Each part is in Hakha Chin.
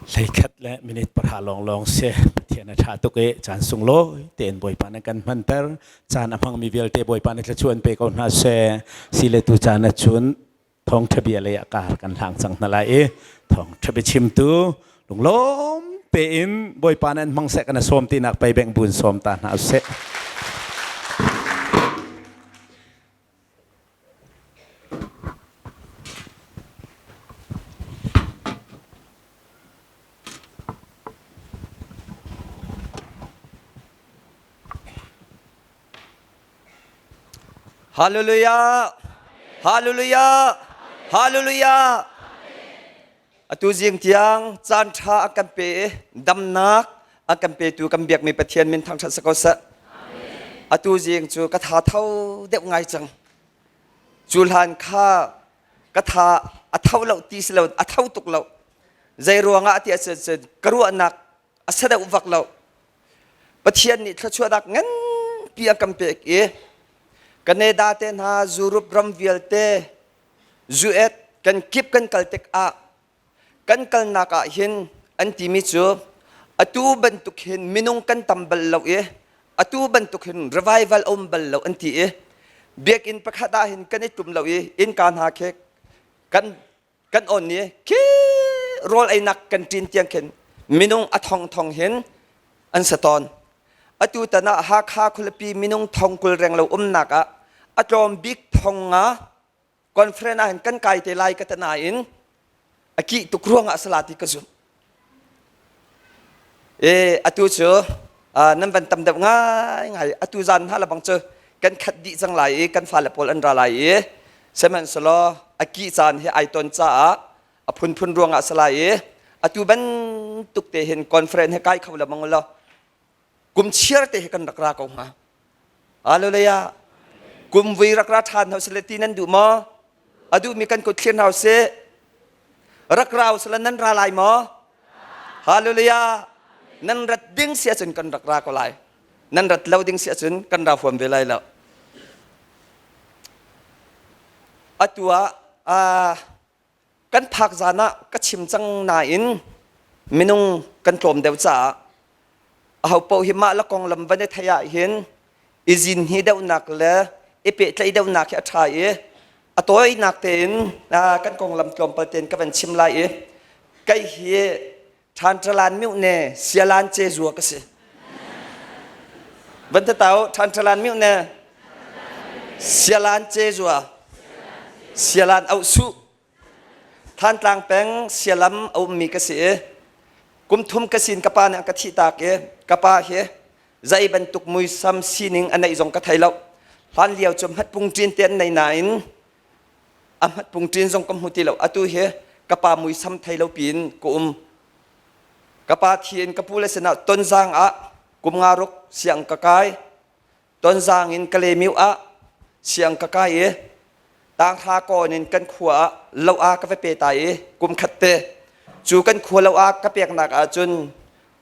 Hleikhat le minute pahra lawnglawng si. Pathian a ṭha tuk i caan sunglawi tein Bawipa na kan hmanter. Caan a hmangmi vialte Bawipa nih thluachuah an pe ko hna seh. Si le tu caan ahcun thawngṭha bia lei ah kar kan hlang cang hna lai i thawngṭha biachimtu lunglawm tein Bawipa nih an hmang seh kan sawm tinak pei beng bun sawm ta hna usih. Hallelujah! Hallelujah! Hallelujah! Atu zing tiang caan ṭha a kan pe i damnak a kan petu kan biakmi Pathian min thangṭhat si ko seh. Atu zing cu ka tha tho deuh ngai cang. Cu hlan kha ka tha a tho lo ti si lo a tho tuk lo. Zei ruangah ti ahcun ka ruahnak a sa deuh vak lo. Pathian nih thluachuahnak nganpi a kan pek i Canada te hna Europe ram vialte US kan kip kan kal tikah kan kalnak ah hin an timi cu atu bantuk hin minung kan tam bal lo i atu bantuk hin revival a um bal lo an ti i biakinn pakhat ah hin kan i tum lo i innka hna khi kan kan on i khi rawl einak kan ṭin tiang khin minung a thong thong hin an sa tawn. Atu tan ah Hakha khualipi minung thong 20 reng lo umnak ah a tlawm bik thong nga conference ah hin kan kai te lai ka ta nain a kih tuk ruangah sala ti ka zumh. E atu cu nan van tam deuh ngai ngai atu zan hna labang cu kan khat dih cang lai i kan fale pawl an ra lai i sihmanhsehlaw a kih caan hi ai ton caah a phunphun ruangah si lai i atu bantuk te hin conference he kai kho le mang lo kum chiar te hi kan rak ra ko hnga hallelujah kum vui rak ra ṭhan hau sile ti nan duh maw a duhmi kan kut thlir hau si rak ra usila nan ra lai maw hallelujah nan rat ding si ahcun kan rak ra ko lai nan rat lo ding si ahcun kan ra huam ve lai lo atu ah kan phak zan ah ka chim cang nain minung kan tlawm deuh caah aho paoh hi mah le konglam van i theih ah hin i zin hi deuhnak le i pehtlaih deuhnak hi a ṭha i a tawinak tein kan konglam tlawmpal tein ka van chim lai i kei hi Ṭhanṭalan miuh ne sialan ce zua ka si. Van tatau ṭhanṭalan miuh ne sialan ce zua sialan auh su Thantlang peng sialam a ummi ka si i kum thum ka sin ka pa nih a ka thih tak i ka pa hi zei bantuk muisam sining a neih zong ka thei lo. Hlan lio cu hmatpung ṭin te an nei nain a hmatpung ṭin zong ka hmu ti lo. Atu hi ka pa muisam thei lo piin ka um. Ka pa thi in ka pu le sinah Tonzang ah kum nga ruk siang ka kai. Tonzang in Kalemiu ah siang ka kai i tanghra kawn in kan khua ah lo a ka va pe ta i kum khat te cu kan khua lo a ka peknak ahcun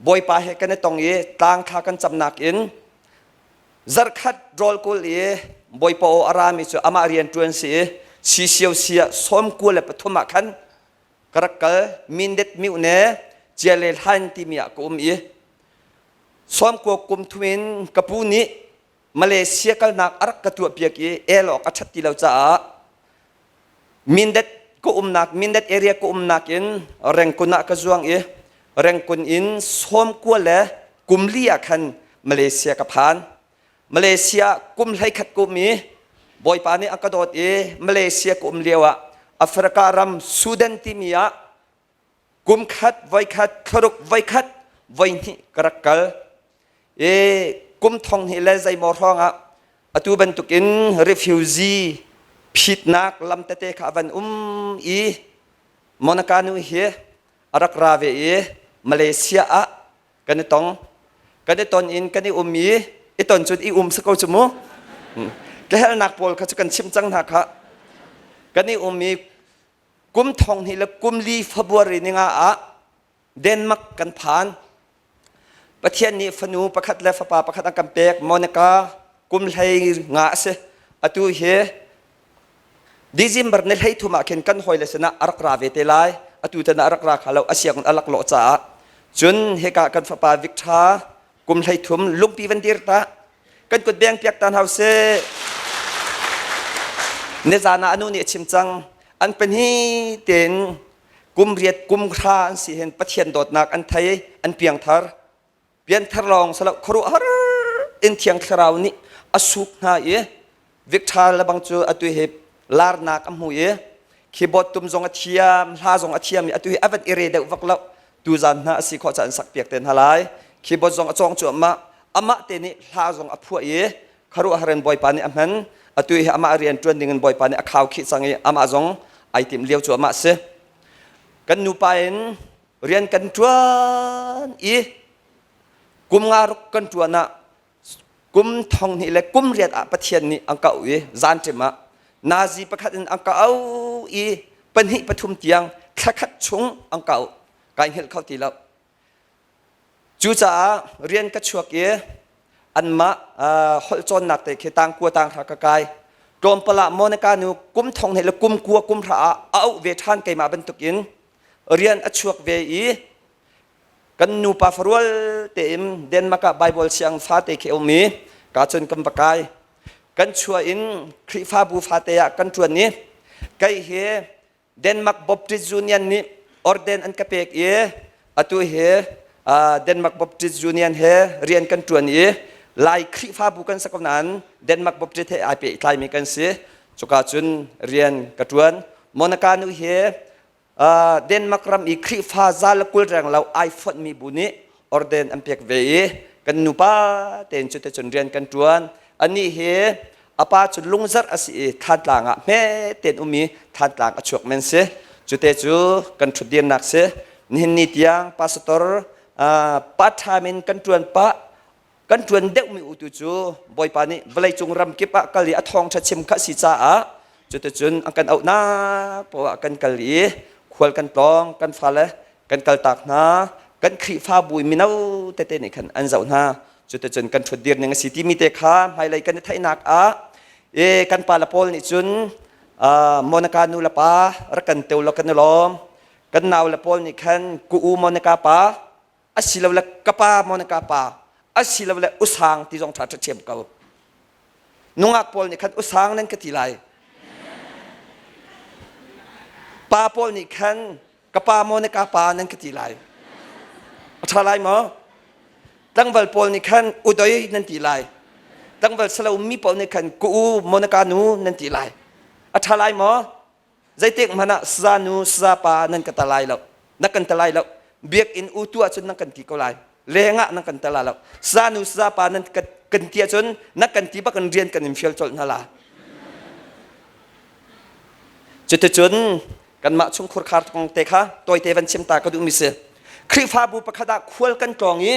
Bawipa he kan i tong i tlang thla kan camnak in zarkhat rawl kul i Bawipa aw a rami cu amah rian ṭuan si i sisio sia 93 ah khan ka rak kal mindet miu ne ciale hlan timi ah ka um i 90 kum thum in ka pu nih Malaysia kalnak a rak ka tuahpiak i el awk a ṭhat ti lo caah Mindat ka umnak Mindat area ka umnak in Rengkun ah ka zuang i Rengkun in 94 le kum li ah khan Malaysia ka phan. Malaysia kum 11 kum i Bawipa nih a ka dawt i Malaysia ka um lio ah Africa ram Sudan timi ah kum khat voikhat thlaruk voikhat voihnih ka rak kal i kum thong hnih le zeimaw hrawng ah atu bantukin refugee phitnak lam tete kha a van um i Monica nu hi a rak ra ve i Malaysia ah kan i tong kan i ton in kan i um i i ton cun i um si ko cu mu ka helnak pawl kha cu kan chim cang hna kha kan i um i Kum 2004 le kum li February ni nga ah Denmark kan phan. Pathian nih fanu pakhat le fapa pakhat an kan pek. Monica kum 15 a si. Atu hi December ni 13 ah khin kan hawile sinah a rak ra ve te lai. Atu tan ah rak ra kha lo a sianginn a laklawh caah. Cun hika kan fapa Victor kum 13 lungpi van dir ta. Kan kut beng piak ta hna usih. Nizan ah a nu nih a chim cang. An pahnih tein kum riat kum hra an si hin Pathian dawtnak an thei, an piangthar. Pianthar lawng salo khuaruahhar in Thiang Thlarau nih a suk hna i Victor le bang cu atu hi larnak a hmu i keyboard tum zong a thiam, hla zong a thiam i atu hi a van i re deuh vak lo. Tuzan hna a si khawh caan sak piak te hna lai. Keyboard zong a cawng cuahmah. Amah te nih hla zong a phuah i khuaruahhar in Bawipa nih a hman. Atu hi amah rian ṭuan ding in Bawipa nih a khau khih cang i amah zong ai timh lio cuahmah si. Kan nupa in rian kan ṭuan i kum nga ruk kan ṭuan ah kum thong hnih le kum riat ah Pathian nih an ka auh i zanṭim ah nazi pakhat in an ka auh i pahnih pathum tiang thla khat chung an ka auh kai hngilh kho ti lo. Cucaah rian ka chuak i anmah holh cawnnak te khi tangkua tanghra ka kai. Tlawmpal ah Monica nu kum thong hnih le kum kua kum hra ah a auh ve ṭhan keimah bantukin rian a chuak ve i kan nupa farual tein Denmark ah Bible siang fate khi a um i ka cun kan va kai. Kan chuah in Khrihfabu fate ah kan ṭuan i kei hi Denmark Baptist Union nih orden an ka pek i atu hi Denmark Baptist Union he rian kan ṭuan i Lai Khrihfabu kan si ko nain Denmark Baptist he ai pehtlaimi kan si. Cuka cun rian ka ṭuan. Monica nu hi Denmark ram i Khrihfa za le 20 reng lo ai fonhmi bu nih orden an pek ve i kan nupa tein cuticun rian kan ṭuan. Anih hi a pa cu lungzarh a si i Thantlang ah hme tein um i Thantlang a chuak men si. Cute cu kan ṭhutdirnak si. Nihin ni tiang pastor part time in kan ṭuan pah kan ṭuan deuhmi utu cu Bawipa nih vawleicung ram kip ah kal i a thawngṭha chim kha a si caah cuticun an kan auhnak poah ah kan kal i khual kan tlawng kan fale kan kaltak hna kan Khrihfabu mino tete nih khan an zoh hna cuticun kan ṭhutdir ning a si timi te kha hmailei kan i theihnak ah e kan pa le pawl nih cun Monica nu le pa rak kan teu law kan i lawm kan nau le pawl nih khan ku u Monica pa asilole ka pa maw na ka pa asilole usang ti zong ṭha ṭha ṭhiam ko nungak pawl nih khan usang nan ka ti lai pa pawl nih khan ka pa maw na ka pa nan ka ti lai a ṭha lai maw tlangval pawl nih khan udoi nan ti lai tlangval salo mi pawl nih khan ku u maw na ka nu nan ti lai a ṭha lai maw Zeitik hmanh ah saza nu saza pa nan ka ta lai lo na kan ta lai lo biakinn u tu ahcun nan kan ti ko lai leng ah nan kan ta la lo saza nu saza pa nan kan ti ahcun na kan ti bak in rian kan in fial colh hna la cuticun kanmah chungkhur khar kong te kha tawite van chim ta ka duhmi si Khrihfabu pakhat ah khual kan tlawng i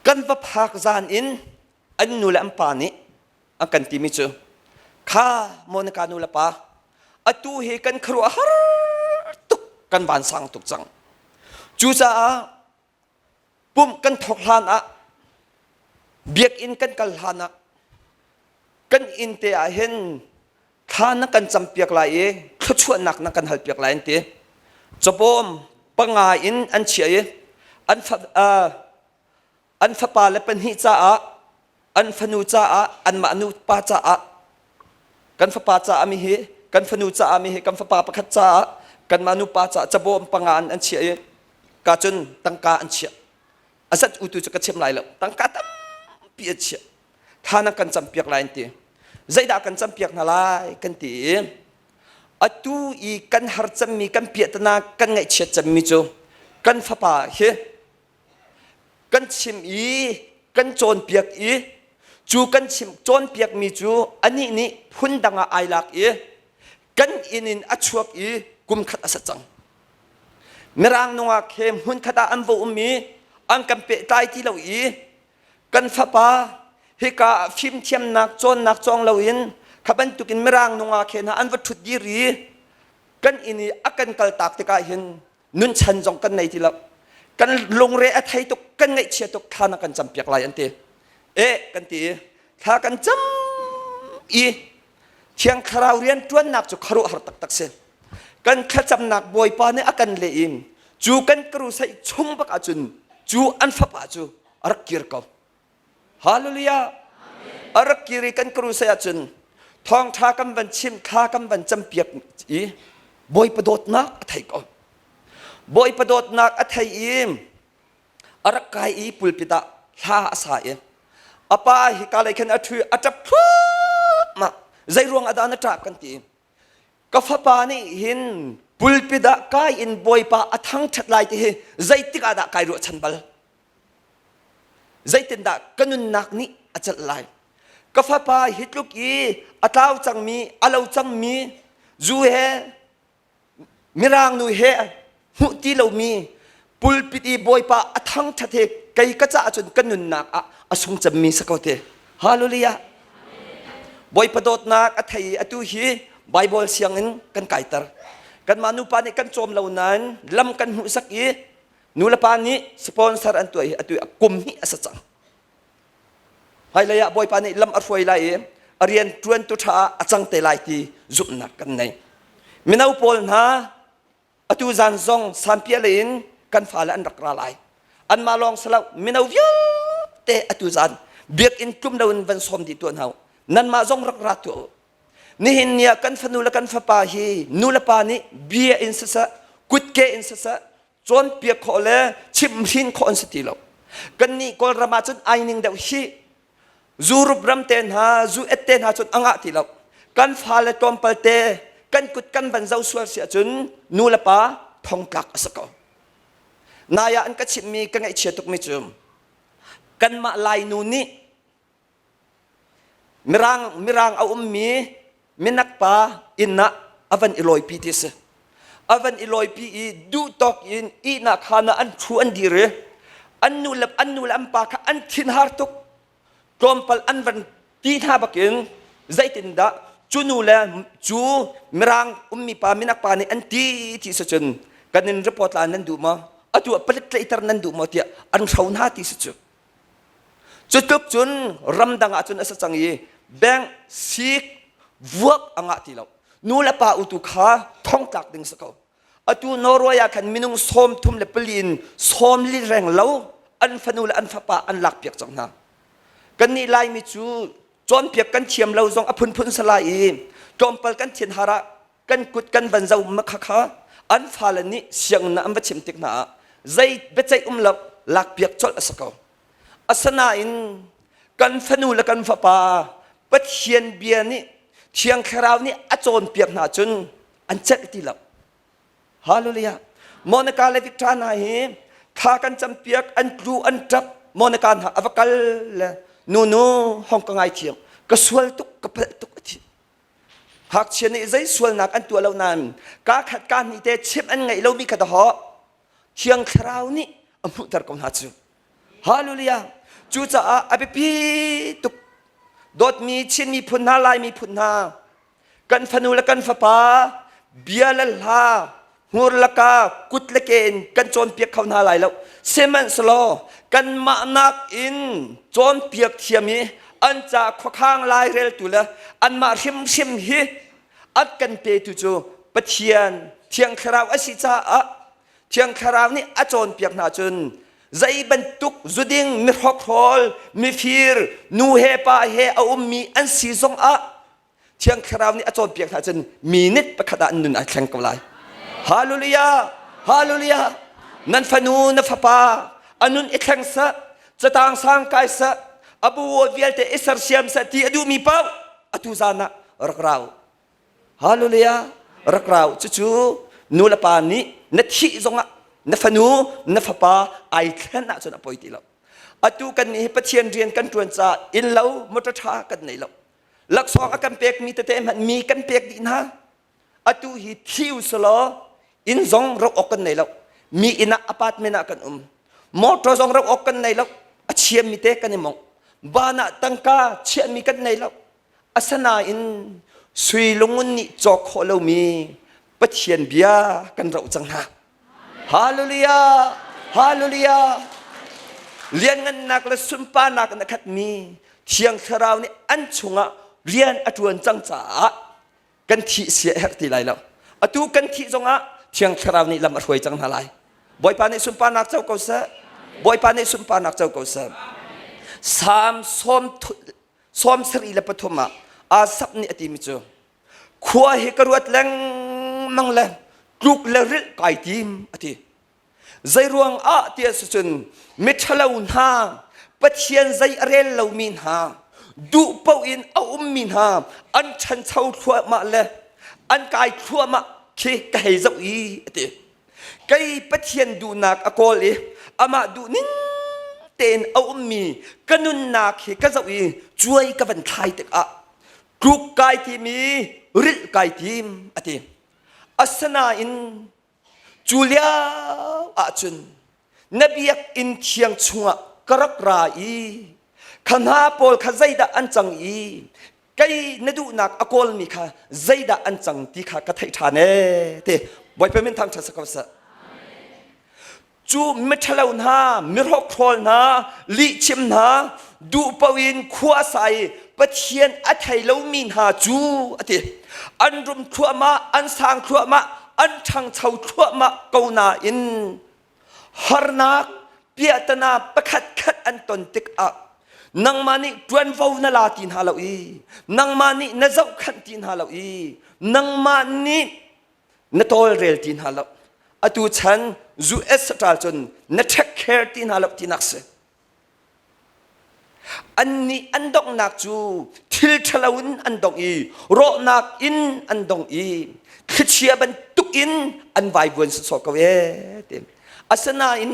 kan va phak zan in an nu le an pa nih an kan timi cu kha Monica nu le pa atu hi kan khuaruah har tuk kan vansang tuk cang cucaah pumh kan thawk hlan ah biakinn kan kal hlan ah kan inn te ah hin thla na kan campiak lai i thluachuahnak na kan halpiak lai an ti cabawm panga in an chiah i an fa, uh, an fapa le pahnih caah an fanu caah anmah nupa caah kan fapa caah mi hi kan fanu caah mi hi kan fapa pakhat caah kanmah nupa caah cabawm panga an an chiah i ka cun tangka an chiah a zat utu cu ka chim lai lo tangka tampi an chiah thla na kan campiak lai an ti zeidah kan campiak hna lai kan ti i atu i kan har cemmi kan piahtana kan ngaihchiat cemmi cu kan fapa hi kan chim i kan cawnpiak i cu kan chim cawnpiakmi cu anih nih phundang ah ai lak i kan inn in a chuak i kum khat a sa cang mirang nungak he hmunkhat ah an va um i an kan pehtlai ti lo i kan fapa hika ah fimthiamnak cawnnak cawng loin kha bantukin mirang nungak he hna an va ṭhut dir i kan inn i a kan kaltak tikah hin nunchan zong kan nei ti lo kan lungre a thei tuk kan ngaihchia tuk thla na kan campiak lai an ti e kan ti i thla kan cam i. Thiang Thlarau rian ṭuannak cu khuaruahhar taktak si. Kan thlacamnak Bawipa nih a kan leh i cu kan karusaih chung bak ahcun cu an fapa cu a rak kir ko. Hallelujah! A rak kir i kan karusaih ahcun thawngṭha kan van chim, thla kan van campiak i Bawipa dawtnak a thei ko. Bawipa dawtnak a thei i a rak kai i pulpit ah hla a sa i a pa hika lei khan a ṭhu a ṭap thluahmah. Zei ruang ah dah na ṭah kan ti. Ka fapa nih hin pulpit ah kai in Bawipa a thangṭhat lai ti hi zeitik ah dah kai ruahchan bal? Zeitindah ka nunnak nih a celh lai? Ka fapa hi tluk i a tlau cangmi, a lo cangmi, zu he Mirang nu he hmuh ti lomi pulpit i Bawipa a thangṭhat he kei ka caah cun ka nunnak ah a sung cemmi si ko te. Hallelujah. Bawipa dawtnak a thei i atu hi Bible sianginn kan kaiter. Kanmah nupa nih kan cawm lo nain lam kan hmuhsak i nulepa nih sponsor an tuah i atu kum hnih a si cang. Hmailei ah Bawipa nih lam a hruai lai i a rian ṭuantu ṭha ah a cang te lai ti zumhnak kan nei. Mino pawl hna atu zan zong sanpiah lei in kan fale an rak ra lai. Anmah lawng si lo mino vialte atu zan biakinn tlum loin van sawm dih tuah hna u. Nanmah zong rak ra tuah u. Nihin ni ah kan fanu le kan fapa hi nu le pa nih bia in siseh, kutke in siseh, cawnpiak khawh le chimhhrin khawh an si ti lo. Kannih Kawlram ah cun ai ning deuh hi. Zurup ram te hna, zu et te hna cun a ngah ti lo. Kan fale tlawmpal te kan kut kan van zo sual si ahcun nu le pa thongtlak a si ko. Nai ah an ka chimhmi ka ngaihchia tukmi cu kanmah Lainu nih Mirang, mirang a ummi minak pa inn ah a van i lawipi ti a si. A van i lawipi i duhtawk in ihnak khaan ah an ṭhu an dir i an nu le an nu le an pa kha an thinhar tuk. Tlawmpal an van ti hna bakin zeitindah cu nu le cu mirang ummi pa minak pa nih an ti ti si cun kan in report la nan duh maw? Atu ah palik tlaihter nan duh maw tiah an hro hna ti si cu. Cutluk cun ramdang ah cun a si cang i bank sik vuak a ngah ti lo. Nu le pa utu kha thongtlak ding si ko. Atu Norway ah khan minung 34 in 40 reng lo an fanu le an fapa an lakpiak cang hna. Kannih Laimi cu cawnpiak kan thiam lo zong a phunphun si lai i tlawmpal kan thinhar ah kan kut kan van zo ma kha kha an fale nih sianginn ah an va chim tik hna ah zei biaceih um lo lakpiak colh a si ko. Asinain kan fanu le kan fapa Pathian bia nih Thiang Thlarau nih a cawnpiak hna cun an celh ti lo. Hallelujah. Monica le Victor hna hi thla kan campiak an tlu an ṭap Monica hna a va kal le nu nu hong ka ngaithiam ka sual tuk ka palh tuk a thi. Ngakchia nih zei sualnak an tuah lo nain kaa khat kaa hnih te chimh an ngeih lomi kha dahawh Thiang Thlarau nih a hmuhter ko hna cu. Hallelujah! Cucaah a biapi tuk dawtmi Chin miphun hna, Lai miphun hna, kan fanu le kan fapa bia le hla hmur le ka kut le ke in kan cawnpiak kho hna lai lo. Sihmanhsehlaw kanmah nakin cawnpiak thiam i an ca khuakhang laireltu le anmah hrimhrim hi an kan petu cu Pathian Thiang Thlarau a si caah Thiang Thlarau nih a cawnpiak hna cun zei bantuk zuding mihrokhrawl mifir nu he pa he a ummi an si zongah Thiang Thlarau nih a cawnpiak hna cun minute pakhat ah an nun ai thleng ko lai. Hallelujah! Hallelujah! Nan fanu, na fapa, a nun i thleng seh, catang sang kai seh, a bu vialte i sersiam seh ti a duhmi paoh atu zan ah rak rau. Hallelujah! Rak rau. Cucu nu le pa nih na thih zongah na fanu, na fapa ai thlen ahcun a poi ti lo. Atu kan nih hi Pathian rian kan ṭuan caah inn lo, motor ṭha kan nei lo. Laksawng a kan pekmi tete hmanh mi kan pek dih hna. Atu hi thi usulaw inn zong ro awk kan nei lo. Mi inn ah apartment ah kan um. Motor zong ro awk kan nei lo. A chiami te kan i mong. Van ah tangka chiahmi kan nei lo. Asanain sui lungun nih cawk khawh lomi Pathian bia kan roh cang hna. Hallelujah! Hallelujah! Lianngannak le sunparnak in a khatmi Thiang Thlarau nih an chungah rian a ṭuan cang caah. Kan thih sia a herh ti lai lo. Atu kan thih zongah Thiang Thlarau nih lam a hruai cang hna lai. Bawipa nih sunparnak co ko seh. Bawipa nih sunparnak co ko seh. Salm 73 ah Asaph nih a timi cu khua hi ka ruat lengmang le tluk le rilh kai tim a ti. Zeiruang ah ti a si cun miṭhalo hna Pathian zei a rel lomi hna duh paoh in a ummi hna an ṭhancho thluahmah le an kai thluahmah khi ka hei zoh i a ti. Kei Pathian duhnak a kawl i amah duhning tein a ummi ka nunnak hi ka zoh i cuai ka van thlai tikah tluk kai tim i rilh kai tim a ti. Asinain cu lio ahcun na biakinn thiang chungah ka rak ra i kha hna pawl kha zeidah an cang i kei na duhnak a kawlmi kha zeidah an cang ti kha ka theih ṭhan ee ti Bawipa min thangṭhat si ko seh. Cu miṭhalo hna, mihrokhrol hna, lihchim hna, duh paoh in khua sa i Pathian a thei lomi hna cu a ti. An rum thluahmah, an sang thluahmah, an ṭhangcho thluahmah ko nain harnak piahtana pakhat khat an ton tikah nangmah nih ṭuanvo na la ti hna lo i nangmah nih na zohkhanh ti hna lo i nangmah nih na tawlrel ti hna lo atu chan US ṭal cun na take care ti hna lo tinak si Annih an donghnak cu thil ṭhalo in an dong i rawhnak in an dong i thlichia bantuk in an vaivuan sawsawh ko ee ti. Asinain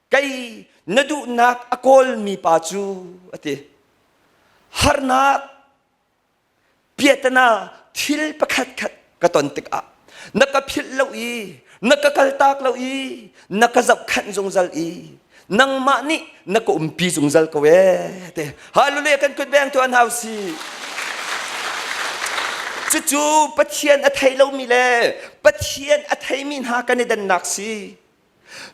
kei na duhnak a kawlmi pa cu a ti. Harnak piatana thil pakhat khat ka ton tikah na ka philh lo i na ka kaltak lo i na ka zohkhanh zungzal i nangmah nih na ka umpi zungzal ko ee te hallelujah kan kut beng tuan hau si cucu Pathian a thei lomi le Pathian a theimi hna kan i dannak si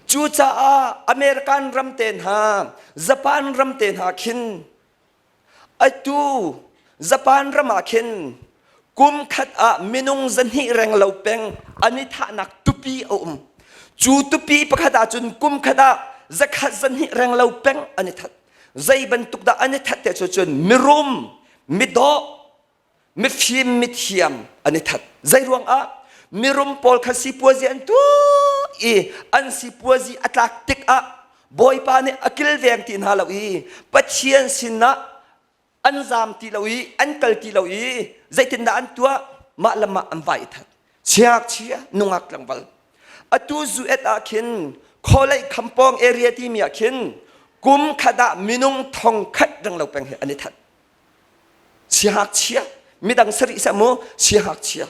cucaah American ram te hna Japan ram te hna khin Atu Japan ram ah khin kum khat ah minung 200 reng lo peng an i thahnak tupi a um. Cu tupi pakhat ah cun kum khat ah zakhat 200 reng lo peng an i that. Zei bantuk dah an i that te cu cun mirum, midawh, mifim mithiam an i that zei ruangah mirum pawl kha sipuazi an tuah i an sipuazi a tlak tikah bawipa nih a kilveng ti hna lo i pathian sinah an zaam ti lo i an kal ti lo i zeitindah an tuah mah le mah an vai i that siangngakchia nungak tlangval atu zuet ah khin kholei khampawng area timi ah khin kum khat ah minung thong khat reng lo peng he an i that Siangngakchia midang sarih seh mu siangngakchia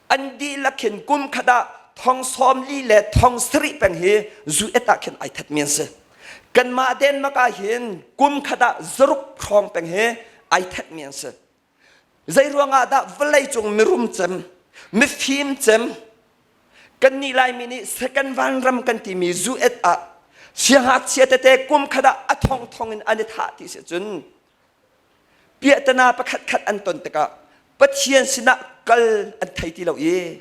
an dihlak khin kum khat ah thong 40 le thong sarih peng hi zu et ah khin ai that mi an si kanmah Denmark ah hin kum khat ah zaruk hrawng peng hi ai that mi an si zei ruangah dah vawlei cung mirum cem mifim cem Kannih Laimi nih second vanram kan timi zu-et ah siangngakchia tete kum khat ah a thongthong in an i thah ti si cun piahtana pakhat khat an ton tikah Pathian sinah kal an thei ti lo i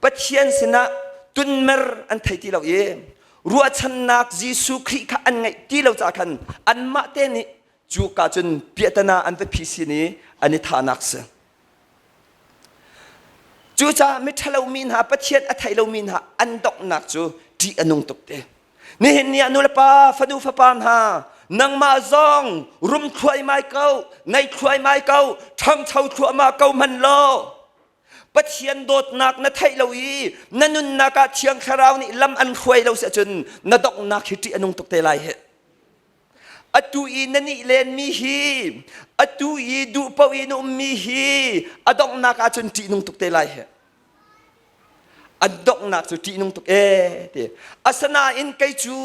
Pathian sinah tunmer an thei ti lo i ruahchannak Jesuh Khrih kha an ngeih ti lo caah khan anmah te nih cu ka cun piahtana an va phi sin i an i thahnak si. Cucaah miṭhalo mi hna Pathian a thei lomi hna an donghnak cu ṭih a nung tuk te. Nihin ni ah nulepa fanu fapa hna nangmah zong rum thluaimai ko, nei thluaimai ko, ṭhangcho thluahmah ko hmanh law Pathian dawtnak na theih lo i na nunnak ah Thiang Thlarau nih lam an hruai lo si ahcun na donghnak hi ṭih a nung tuk te lai hih. Atu i na nih lenmi hi atu i duh paoh i na ummi hi a donghnak ahcun ṭihnung tuk te lai hi. A donghnak cu ṭihnung tuk ee ti. Asinain kei cu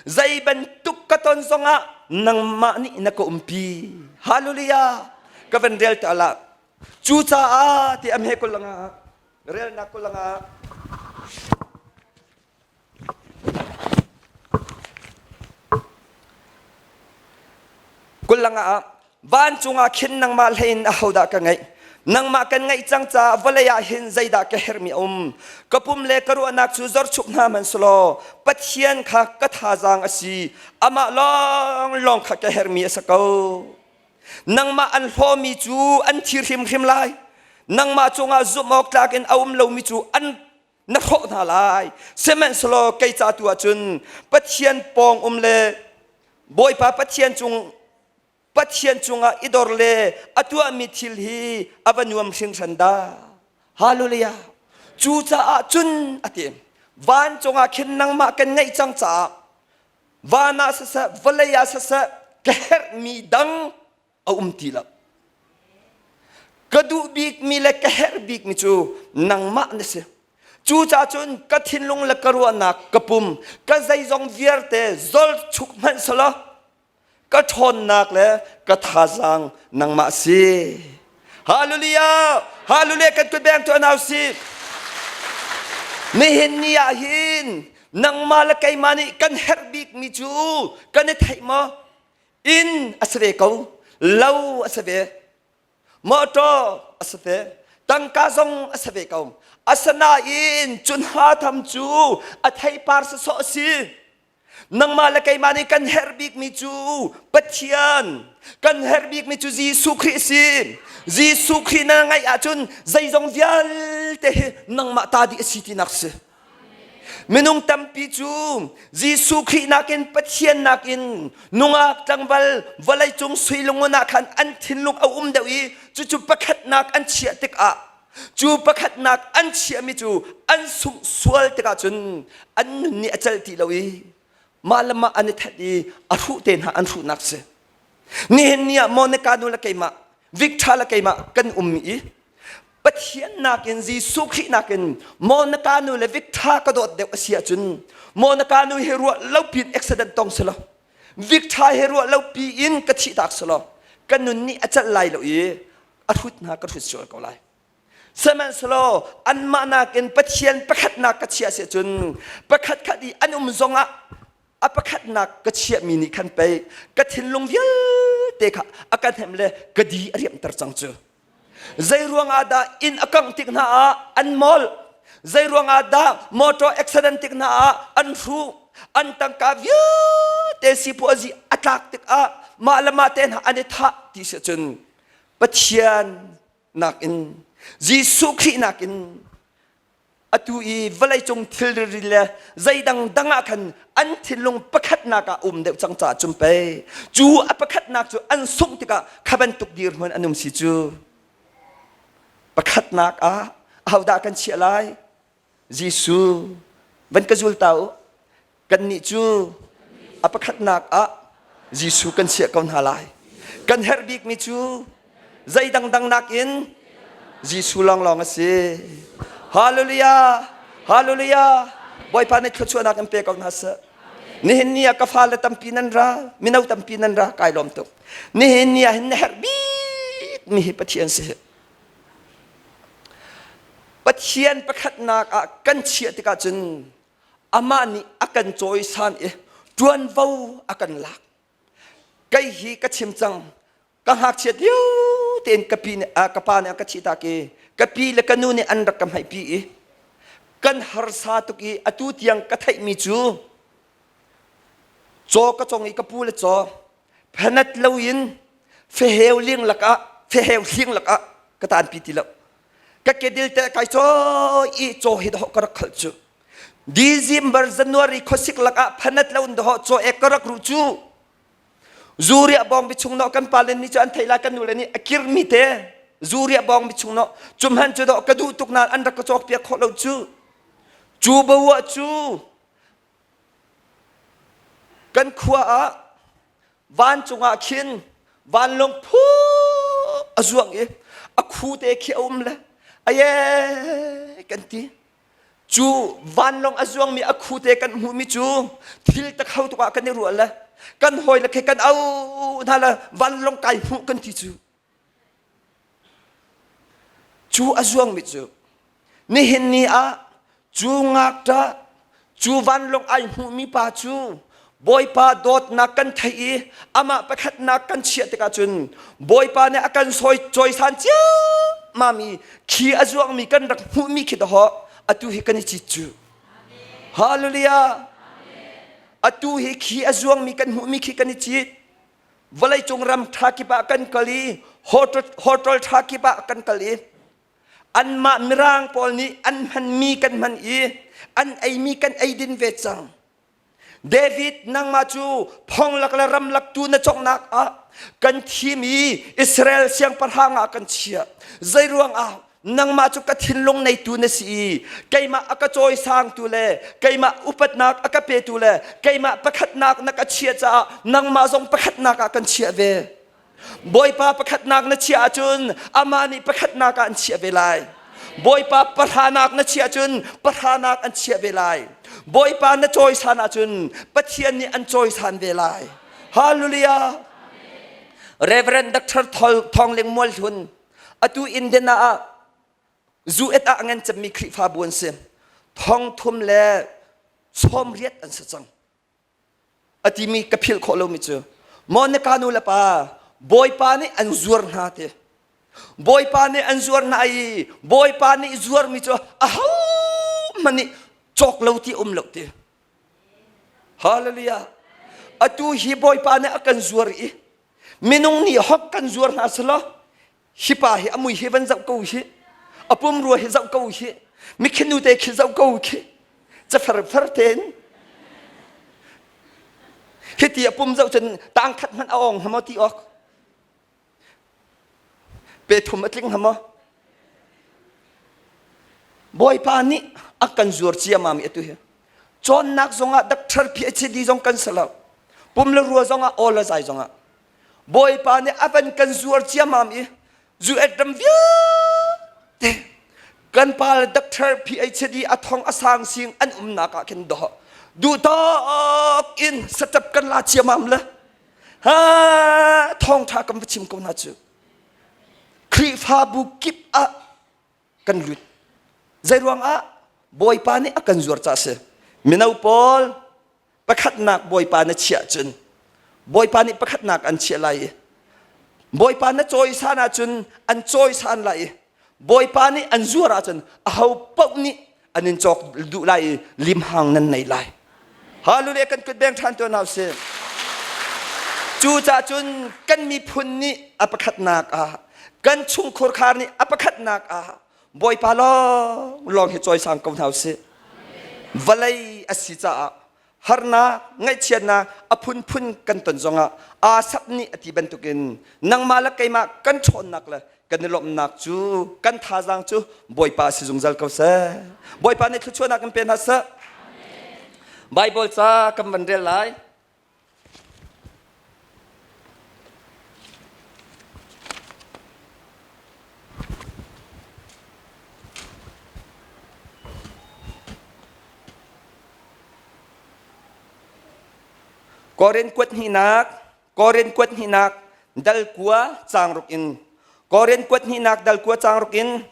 zei bantuk ka ton zongah nangmah nih na ka umpi. Hallelujah! Ka van rel ta la. Cucaah ti am he kulanga relnak kulanga Kullang ah vancung ah khin nangmah hlei in ahodah ka ngeih? Nangmah kan ngaih cang caah vawlei ah hin zeidah ka herhmi a um? Ka pum le ka ruahnak cu zorchuk hna hmanh selaw Pathian kha ka thazaang a si. Amah lawnglawng kha ka herhmi a si ko. Nangmah an hlawmi cu an thi hrimhrim lai. Nangmah cungah zumh awk tlak in a um lomi cu an na hrawh hna lai. Sihmanhsehlaw kei ca tu ah cun Pathian pawng um le Bawipa Pathian cung Pathian cungah i dor le a tuahmi thil hi a va nuam hringhran dah. Hallelujah. Cucaah cun a ti. Vancung ah khin nangmah kan ngeih cang caah van ah siseh vawlei ah siseh ka herhmi dang a um ti lo. Ka duh bikmi le ka herh bikmi cu nangmah na si. Cucaah cun ka thinlung le ka ruahnak ka pum ka zeizong vialte zol chuk hmanh selaw ka ṭhawnnak le ka thazaang nangmah si. Hallelujah! Hallelujah! Kan kut beng tuah hna usih. Nihin ni ah hin nangmah le keimah nih kan herh bikmi cu kan i theih maw? Inn a si ve ko, lo a si ve, motor a si ve, tangka zong a si ve ko. Asinain cun ha tham cu a theipar sawsawh a si. Nangmah le keimah nih kan herh bikmi cu Pathian, kan herh bikmi cu Jesuh Khrih a si. Jesuh Khrih na ngaih ahcun zeizong vialte hi nangmah ta dih a si tinak si. Minung tampi cu Jesuh Khrih nakin Pathian nakin nungak tlangval vawleicung suilungun ah khan an thinlung a um deuh i cucu pakhatnak an chiah tikah Cu pakhatnak an chiahmi cu an sungh sual tikah cun an nun nih a celh ti lo i mah le mah an i that i a hruh te hna an hruhnak si. Nihin ni ah Monica nu le keimah, Victor le keimah kan um i Pathian nakin Jesuh Khrih nakin Monica nu le Victor ka dawt deuh a si ahcun Monica nu hi ruah lo pin accident tong si lo Victor hi ruah lo pi in ka thih tak si lo ka nun nih a celh lai lo i a hrut hna ka hrut sual ko lai. Sihmanhsehlaw anmah nakin Pathian pakhatnak ka chiah si cun pakhat khat i an um zongah a pakhatnak ka chiahmi nih khan pei ka thinlung vialte kha a ka hnemh le ka di a riamhter cang cu. Zei ruangah dah inn a kangh tik hna ah an molh? Zei ruangah dah motor accident tik hna ah an hruh? An tangka vialte sipuazi a tlak tikah mah le mah te hna an i thah ti si cun Pathian nakin Jesuh Khrih nakin atu i vawleicung thilri le zeidang dang ah khan an thinlung pakhatnak ah um deuh cang caah cun pei cu a pakhatnak cu an sungh tikah kha bantuk dirhmun an um si cu pakhatnak ah ahodah kan chiah lai Jesuh van ka zul ta u Kannih cu a pakhatnak ah Jesuh kan chiah ko hna lai. Kan herh bikmi cu zei dangdang nakin Jesuh lawnglawng a si. Hallelujah! Hallelujah! Bawipa nih thluachuahnak in pe ko hna seh. Nihin ni ah ka fale tampi nan ra, mino tampi nan ra, kai lawm tuk. Nihin ni ah hin na herh bikmi hi Pathian si. Pathian pakhatnak ah kan chiah tikah cun amah nih a kan cawisan i ṭuanvo a kan lak. Kei hi ka chim cang, ka ngakchiat lio tein ka pi nih, ka pa nih a ka thihtak i ka pi le ka nu nih an rak ka hmaihpi i kan harsa tuk i atu tiang ka theihmi cu caw ka cong i ka pu le caw phanat loin feheu ling lakah feheu hling lakah ka tanpi ti lo ka kedil te kai caw i caw hi dawh ka rak khalh cu December January khuasik lakah phanat lo in dawh caw ek ka rak ruh cu Zuria bawng bi chung no kan pa le nih cu an theih lai kan nu le nih a kirmi te Zuria bawng bi chung no cumhan cu dawh ka duh tuk nain an rak ka cawk piak khawh lo cu cu bawa cu Kan khua ah vancung ah khin vanlawng phu a zuang i a khu te khi a um le aye kan ti. Cu vanlawng a zuangmi a khu te kan hmuhmi cu thil tak ho tuk ah kan i ruah le kan hawi le khi kan au hna le vanlawng kai hmuh kan ti cu. Cu a zuangmi cu nihin ni ah cu ngakṭah cu vanlawng ai hmuhmi pa cu Bawipa dawtnak kan theih i amah pakhatnak kan chiah tikah cun Bawipa nih a kan sawi cawisan cio. ciammam i khi a zuangmi kan rak hmuhmi khi dahawh atu hi kan i cit cu. Hallelujah! Atu hi khi a zuangmi kan hmuhmi khi kan i cit. Vawleicung ram ṭha kip ah kan kal i hotel ṭha kip ah kan kal i anmah Mirang pawl nih an hmanmi kan hman i an eimi kan eidin ve cang. David nangmah cu phonglak le ramlak tu na cawknak ah kan thim i Israel siangpahrang ah kan chiah. Zeiruang ah nangmah cu ka thinlung neitu na si i keimah a ka cawisangtu le keimah upatnak a ka petu le keimah pakhatnak na ka chiah caah nangmah zong pakhatnak ah kan chiah ve. Bawipa pakhatnak na chiah ahcun amah nih pakhatnak ah an chiah ve lai. Bawipa pahranak na chiah ahcun pahranak an chiah ve lai. Bawipa na cawisan ahcun Pathian nih an cawisan ve lai. Hallelujah. Reverend Dr. Thawng Ling Mual Hlun atu Indiana ah zu et ah ngan cemmi Khrihfabu an si. Thong thum le sawm riat an si cang. A timi ka philh khawh lomi cu maw na ka nu le pa Bawipa nih an zuar hna ti. Bawipa nih an zuar hna i Bawipa nih zuarmi cu ahohmanh nih cawk lo ti um lo ti. Hallelujah. Atu hi Bawipa nih a kan zuar i minung nih hok kan zuar hna selaw hi pa hi a mui hi van zoh ko hi a pumrua hi zoh ko hi mikhinu te khi zoh ko khi cafer fer tein hiti a pum zoh cun tang khat hmanh a ong hama ti awk pe thum a tling hama bawipa nih a kan zuar ciamam atu hi cawnnak zongah doctor PhD zong kan si lo pum le rua zongah aw le zai zongah Bawipa nih a van kan zuar ciammam i US ram vialte kan pa le doctor PhD a thong a sang sing an umnak ah khin doh duh tawk in satap kan la ciammam le ha thawngtha kan va chim ko hna cu Khrihfabu kip ah kan lut zeiruang ah Bawipa nih a kan zuar ca si mino pawl pakhatnak Bawipa na chiah cun Bawipa nih pakhatnak an chiah lai i Bawipa na cawisan ahcun an cawisan lai i Bawipa nih an zuar ahcun aho paoh nih an in cawk duh lai i limhang nan nei lai. Hallelujah kan kut beng ṭhan tuan hau si. Cucaah cun kan miphun nih a pakhatnak ah kan chungkhur khar nih a pakhatnak ah Bawipa lawng lawng hi cawisang ko hna usih. Vawlei a si caah harnak, ngaihchiatnak a phunphun kan ton zongah Asap nih a ti bantukin nangmah le keimah kan ṭhawnnak le kan i lawmhnak cu kan thazaang cu Bawipa si zungzal ko seh. Bawipa nih thluachuahnak kan pe hna seh. Bible ca kan van rel lai. Korin kuat hnihnak, Korin kuat hnihnak dal kua caang ruk in Korin kuat hnihnak dal kua caang ruk in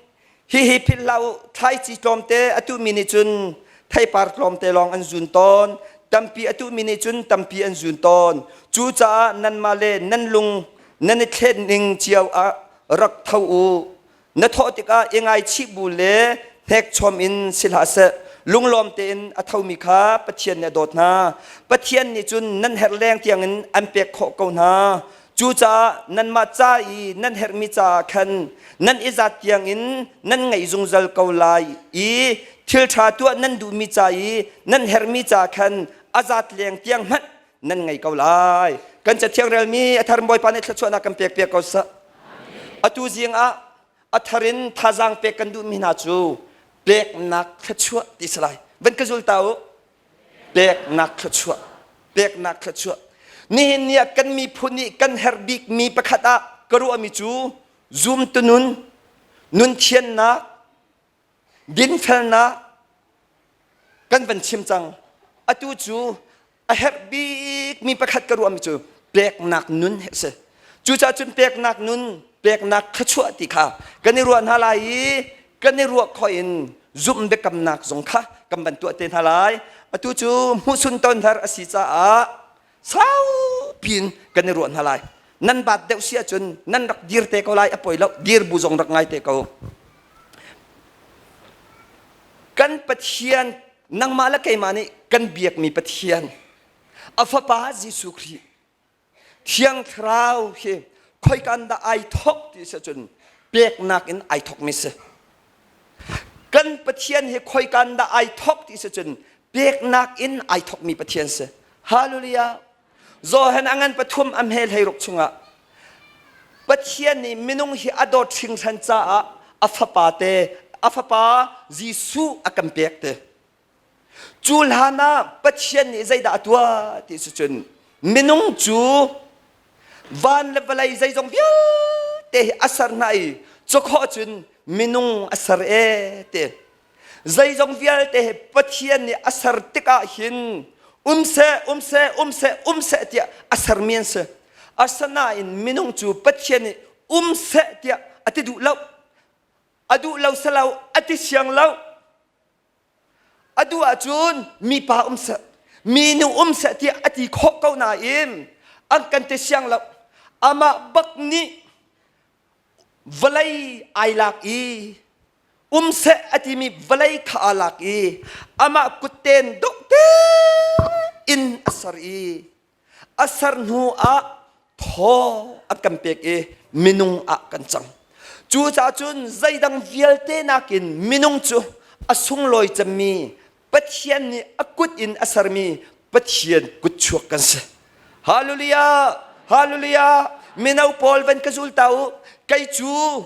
Hihi philh hlah u, thlaici tlawmte a tuhmi nih cun theipar tlawmte lawng an zun tawn, tampi a tuhmi nih cun tampi an zun tawn. Cucaah nanmah le nan lung nan i thlet ning cio ah rak tho u. Na thawh tikah i ngaichih bu le hnekchom in si hlah seh. Lunglawm tein a thomi kha Pathian nih a dawt hna. Pathian nih cun nan herh leng tiangin an pek khawh ko hna. Cucaah nanmah ca i nan herhmi caah khan nan i zat tiangin nan ngaih zungzal ko lai i thil ṭha tuah nan duhmi ca i nan herhmi ca khan a zat leng tiang hmanh nan ngei ko lai. Kan cathiang relmi a thar Bawipa nih thluachuahnak kan pek piak ko seh. Atu zing ah a thar in thazaang pek kan duhmi hna cu peknak thluachuah ti si lai. Van ka zul ta u. Peknak thluachuah peknak thluachuah nihin ni ah kan miphun nih kan herh bikmi pakhat ah ka ruahmi cu zumtu nun nun thiannak dinfelnak kan van chim cang atu cu a herh bikmi pakhat ka ruahmi cu peknak nun hi a si cucaah cun peknak nun peknak thluachuah ti kha kan i ruah hna lai i kan i ruah khawh in zumh biakamnak zong kha kan van tuah te hna lai atu cu hmuhsun tonthar a si caah saupi in kan i ruah hna lai. Nan baat deuh si ahcun nan rak dir te ko lai a poi lo dir bu zong rak ngai te ko. Kan Pathian nangmah le keimah nih kan biakmi Pathian a fapa Jesuh Khrih Thiang Thlarau hi khoikan dah ai thok ti si cun peknak in ai thokmi si. Kan Pathian hi khoikan dah ai thok ti si cun peknak in ai thokmi Pathian si. Hallelujah. Johan a ngan pathum a hmel hei ruk chungah Pathian nih minung hi a dawt hringhran caah a fapa te a fapa Jesuh a kan pek te. Cu hlan ah Pathian nih zeidah a tuah ti si cun minung cu van le vawlei zeizong vialte hi a ser hna i cukhawh cun minung a ser e ti. Zeizong vialte hi Pathian nih a ser tikah hin um seh, um seh, um seh, um seh tiah a sermi an si. Asinain minung cu Pathian nih um seh tiah a ti duh lo. A duh lo selo a ti siang lo. A duh ahcun mipa um seh, minu um seh tiah a ti khawh ko nain an kan ti siang lo. Amah bak nih vawlei ai lak i um seh a timi vawlei kha aa lak i amah kutten dawh tein a ser i a ser hnu ah thaw a kan pek i minung ah kan cang. Cucaah cun zeidang vialte nakin minung cu a sunglawi cemmi Pathian nih a kut in a sermi Pathian kutchuak kan si. Hallelujah! Hallelujah! Mino pawl van ka zul ta u. Kei cu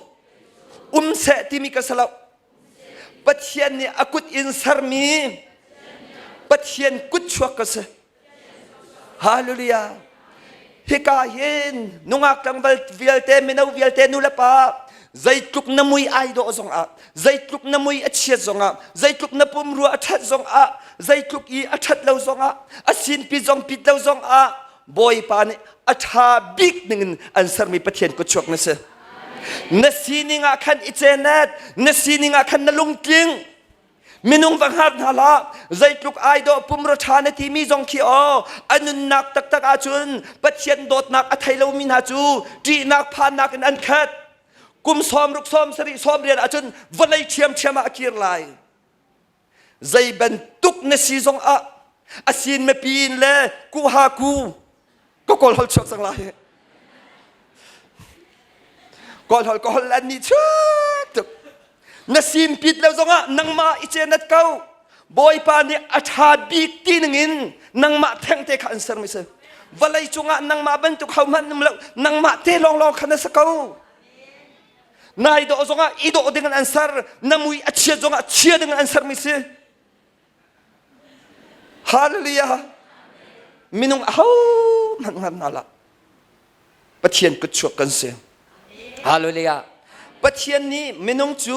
um seh timi ka si lo. Pathian nih a kut in sermi Pathian kutchuak ka si. Hallelujah. Hika hin nungak tlangval vialte mino vialte nu le pa zeitluk na mui ai dawh zongah zeitluk na mui a chiat zongah zeitluk na pumrua a ṭhat zongah zeitluk i a ṭhat lo zongah a sinpi zong pit lo zongah Bawipa nih a ṭha bik ningin an sermi Pathian kutchuak na si. Na sining ah khan i cenet, na sining ah khan na lungtling. Minung va hngar hna hlah, zeitluk ai dawh pumrua ṭha na timi zong khi aw, a nunnak taktak ahcun Pathian dawtnak a thei lomi hna cu ṭihnak phannak in an khat. Kum 60 70 80 ahcun vawlei ṭhiamṭhiam ah a kir lai. Zei bantuk na si zong ah a sin mipi in le kuha ku ka kawl hol chuak cang lai. Kawl hol ka hol an ni chuak tuk. Na sin pit lo zongah nangmah i cenat ko. Bawipa nih a ṭha bik ti ningin nangmah thengte kha an sermi si. Vawlei cungah nangmah bantuk hohmanh um lo, nangmah te lawnglawng kha na si ko. Nai dawh zongah i dawh ding in an ser, na mui a chiat zongah chia ding in an sermi si. Hallelujah. Minung ahohmanh ngan hna hlah. Pathian kutchuak kan si. Hallelujah. Pathian nih minung cu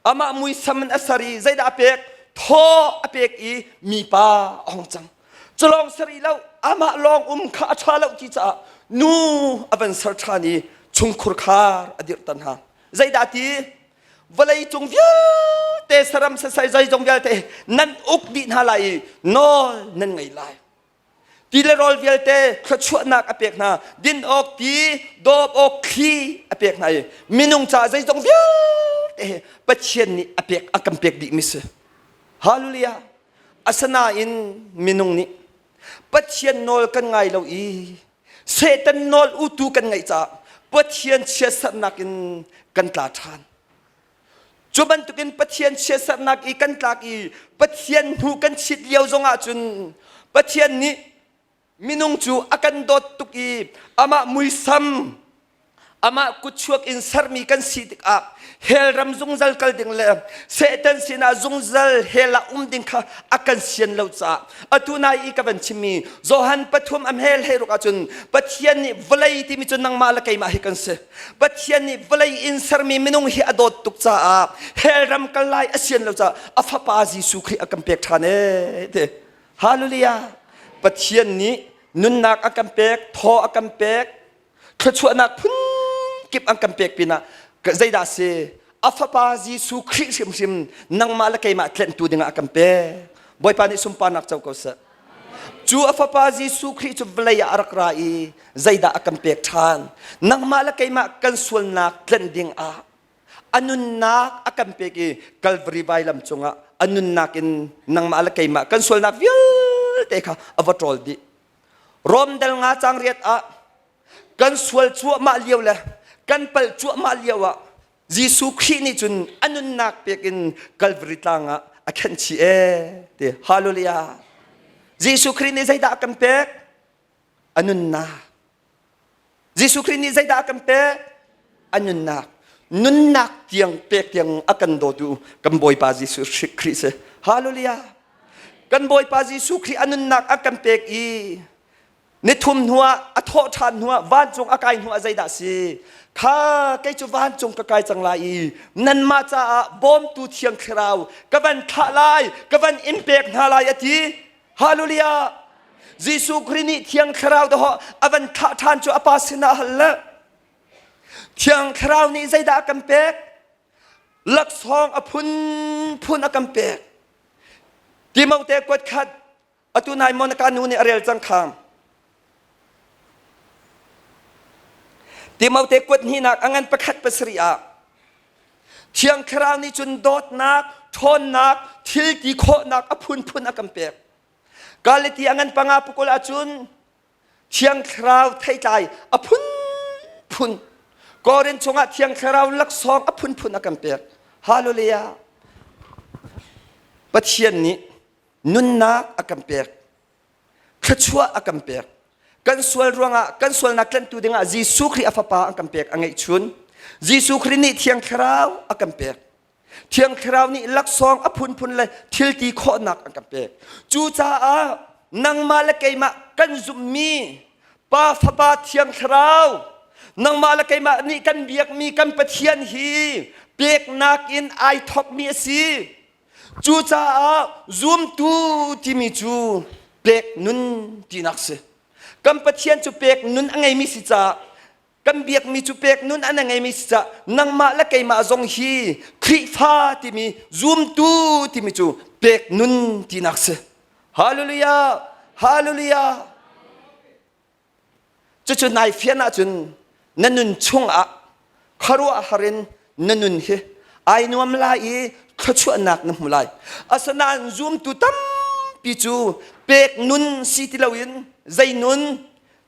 amah muisam in a ser i zeidah a pek? Thaw a pek i mipa a hung cang. Cu lawng ser i lo, amah lawng um kha a ṭha lo ti caah nu a van ser ṭhan i chungkhur khar a dirhter hna. Zeidah ti? Vawlei cung vialte saram sasai zeizong vialte nan uk dih hna lai i nawl nan ngei lai. Ti le rawl vialte thluachuahnak a pek hna, din awk ti, dawp awk thli a pek hna i minung caah zeizong vialte hi Pathian nih a pek a kan pek dihmi si. Hallelujah. Asinain minung nih Pathian nawl kan ngai lo i Satan nawl utu kan ngaih caah Pathian chiatsernak in kan tla ṭhan. Cu bantukin Pathian chiatsernak i kan tlak i Pathian hnu kan chit lio zongah cun Pathian nih minung cu a kan dawt tuk i amah muisam amah kutchuak in sermi kan si tikah hell ram zungzal kal ding le Satan sinah zungzal hell ah um ding kha a kan sian lo caah atu nai i ka van chimmi Johan pathum am hel hei ruk ahcun Pathian nih vawlei timi cu nangmah le keimah hi kan si Pathian nih vawlei in sermi minung hi a dawt tuk caah hell ram kal lai a sian lo caah a fapa Jesuh Khrih a kan pek ṭhan ee ti Hallelujah Pathian nih nunnak a kan pek thaw a kan pek thluachuahnak phunkip an kan pek pinah zeidah si a fapa Jesuh Khrih hrimhrim nangmah le keimah tlenhtu dingah a kan pek Bawipa nih sunparnak co ko seh. Cu a fapa Jesuh Khrih cu vawlei ah a rak ra i zeidah a kan pek ṭhan? Nangmah le keimah kan sualnak tlanh ding ah a nunnak a kan pek i Calvary vailam cungah a nunnak in nangmah le keimah kan sualnak vialte kha a va ṭawl dih. Rom dal nga cang riat ah kan sual cuahmah lio le kan palh cuahmah lio ah Jesuh Khrih nih cun a nunnak pek in Calvary tlang ah a khenh chih ee ti hallelujah Jesuh Khrih nih zeidah a kan pek a nunnak Jesuh Khrih nih zeidah a kan pek a nunnak nunnak tiang pek tiang a kan dawtu kan Bawipa Jesuh Khrih si hallelujah kan Bawipa Jesuh Khrih a nunnak a kan pek i Nithum hnuah a thawh ṭhan hnuah vancung a kai hnuah zeidah si? Kha kei cu vancung ka kai cang lai i nanmah caah bawmtu Thiang Thlarau ka van thlah lai, ka van in pek hna lai a ti. Hallelujah! Jesuh Khrih nih Thiang Thlarau dahawh a van thlah ṭhan cu a Pa sinah a hal le Thiang Thlarau nih zeidah a kan pek? Laksawng a phunphun a kan pek. Timote kuat khat Atu nai Monica nu nih a rel cang kha. Timote kuat hnihnak a ngan pakhat pasarih ah Thiang Thlarau nih cun dawtnak, ṭhawnnak, thil ti khawhnak a phunphun a kan pek. Galati a ngan panga pukul ahcun Thiang Thlarau theitlai a phunphun Korin chungah Thiang Thlarau laksawng a phunphun a kan pek. Hallelujah. Pathian nih nunnak a kan pek thluachuah a kan pek kan sual ruangah kan sualnak tlanhtu dingah Jesuh Khrih a fapa a kan pek a ngeihchun Jesuh Khrih nih Thiang Thlarau a kan pek Thiang Thlarau nih laksawng a phunphun le thil ti khawhnak a kan pek cucaah nangmah le keimah kan zumhmi Pa Fapa Thiang Thlarau nangmah le keimah nih kan biakmi kan Pathian hi peknak in ai thawkmi a si Cucaah zumtu timi cu pek nun tinak si. Kan Pathian cu pek nun a ngeimi si caah kan biakmi cu pek nun an a ngeimi si caah nangmah le keimah zong hi Khrihfa timi zumtu timi cu pek nun tinak si. Hallelujah! Hallelujah! Cucu nai fian ahcun na nun chungah khuaruahhar in na nun hi ai nuam lai i thluachuahnak na hmu lai. Asinain zumtu tampi cu pek nun si ti loin zei nun,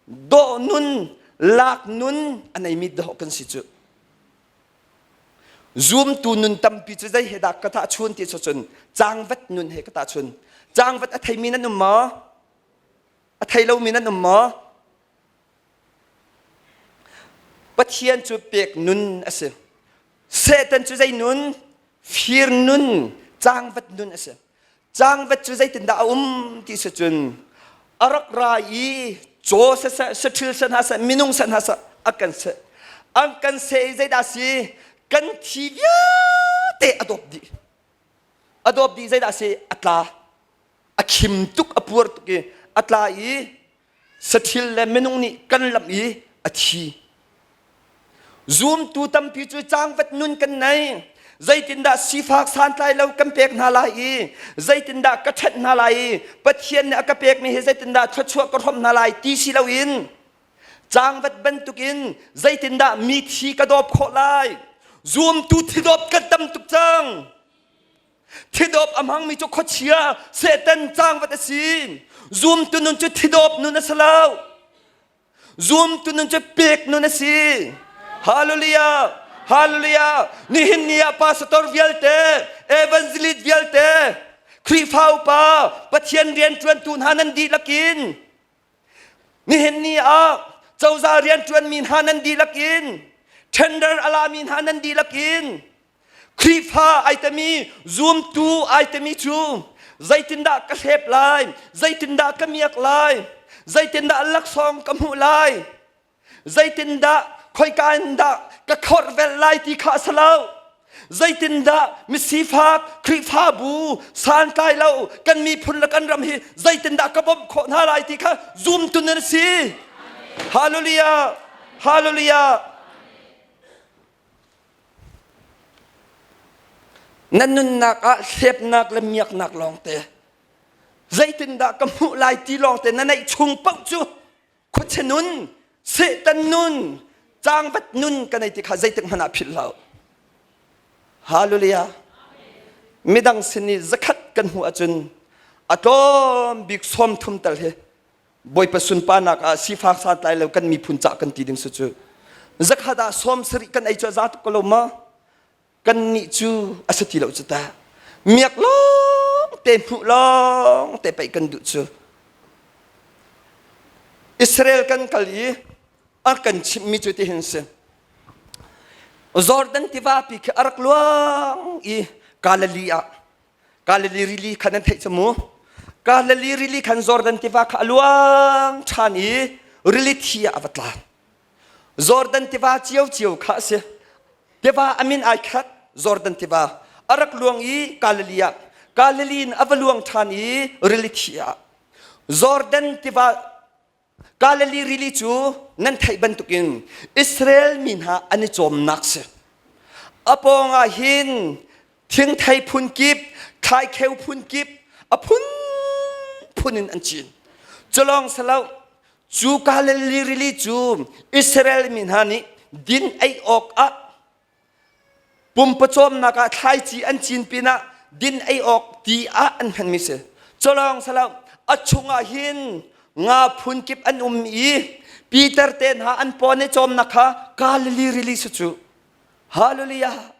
dawh nun, lak nun a neimi dawh kan si cu. Zumtu nun tampi cu zei he dah ka tahchun ti cun cangvat nun he ka tahchun. Cangvat a theimi nan um maw? A thei lomi nan um maw? Pathian cu pek nun a si. Satan cu zei nun? Fir nun, cangvat nun a si. Cangvat cu zeitindah a um ti si cun a rak ra i caw siseh, saṭhil seh hna seh, minung seh hna seh, a kan seh. An kan seh i zeidah a si? Kan thi vialte a dawp dih. A dawp dih zeidah a si? A tla. A khim tuk a puar tuk i a tla i saṭhil le minung nih kan lamh i a thi. Zumtu tampi cu cangvat nun kan nei. Zeitindah sifak santlai lo kan pek hna lai i zeitindah ka ṭhenh hna lai i Pathian nih a ka pekmi hi zeitindah thluachuah ka hrawmh hna lai ti si loin cangvat bantukin zeitindah mi thi ka dawp khawh lai zumtu thidawp kan tam tuk cang Thidawp a hmangmi cu khuachia Satan cangvat a si. Zumtu nun cu thidawp nun a si lo. Zumtu nun cu pek nun a si. Hallelujah! Hallelujah! Nihin ni ah pastor vialte, evangelist vialte, Khrihfa upa, Pathian rianṭuantu hna nan dihlak in nihin ni ah cozah rianṭuanmi hna nan dihlak in tender a lami hna nan dihlak in Khrihfa ai temi zumtu ai temi cu zeitindah ka hlep lai zeitindah ka miak lai zeitindah laksawng ka hmuh lai zeitindah khoika in dah ka khorh vel lai ti kha a si lo zeitindah misifak Khrihfabu santlai lo kan miphun le kan ram hi zeitindah ka bawmh khawh hna lai ti kha zumtu nan si Hallelujah Hallelujah Na nunnak ah hlepnak le miaknak lawngte. Zeitindah ka hmuh lai ti lawng te na neih chung paoh cu khuachia nun, Satan nun, cangvat nun ka nei ti kha zeitik hmanh ah philh hlah. Hallelujah. Midang sin i zakhat kan hmuh ahcun a tlawm bik 30 tal hi Bawipa sunparnak ah sifak santlai lo kan miphun cah kan ti ding si cu. Zakhat ah 70 kan ei cu a za tuk ko lo ma? Kannih cu a si ti lo cu ta. Miak lawng te hmuh lawng te pei kan duh cu. Israel kan kal i a kan chimhmi cu tihin si. Jordan tiva pi khi a rak luang i Galilee ah Galilee rili kha nan theih cu mu. Galilee rili khan Jordan tiva kha a luang ṭhan i rili thi ah a va tla. Jordan tiva ciocio kha a si. Tiva a min ai khat Jordan tiva a rak luang i Galilee ah Galilee in a va luang ṭhan i rili thi ah Jordan tiva Galilee rili cu nan theih bantukin Israel mi hna an i cawmnak si. A pawngah hin thingthei phun kip, thlaikheu phun kip, a phunphun in an cin. Culawng silo, cu Galilee rili cu Israel mi hna nih din ei awkah Pumpawcawmnak ah thlaici an cin pinah din ei awk ti ah an hmanmi si. Culawng silo a chungah hin nga phunkip an um i Peter te hna an paw ne cawmnak kha Galilee rili si cu. Hallelujah.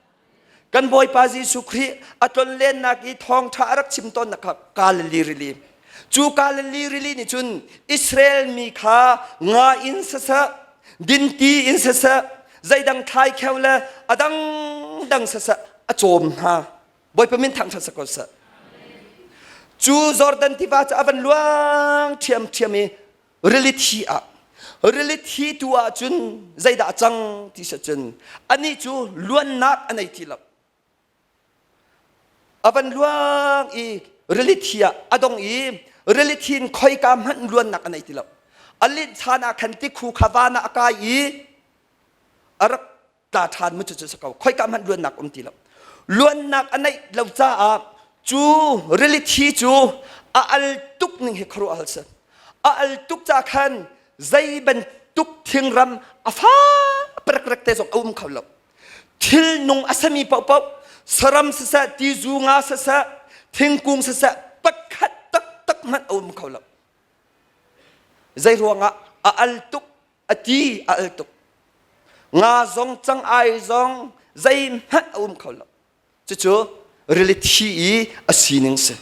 Kan Bawipa Jesuh Khrih a tlonlennak i thawngṭha a rak chim tawnnak kha Galilee rili. Cu Galilee rili nih cun Israel mi kha nga in siseh, dinti in siseh, zeidang thlaikheu le a dangdang siseh a cawm hna. Bawipa min thangṭhat si ko seh. Cu Jordan tiva cu a van luang ṭhiamṭhiam i rili thi ah rili thi tu ah cun zeidah a cang ti si cun anih cu luannak a nei ti lo. A van luang i rili thi ah a dong i rili thi in khoika hmanh luannak a nei ti lo. A linh chan ah khan tikhu kha van ah a kai i a rak tla ṭhan mu cu cu si ko. Khoika hmanh luannak um ti lo. Luannak a neih lo caah cu rili thi cu a al tuk ning hi khuaruah hal si. A al tuk ca khan zei bantuk thingram a fa prekrek te zong a um kho lo. Thilnung a sami paohpaoh saram siseh tizu nga siseh thingkung siseh pakhat taktak hmanh a um kho lo. Zei ruangah a al tuk a ti a al tuk. Nga zong cang ai zong zeihmanh a um kho lo. Cucu rili thi i a sining si.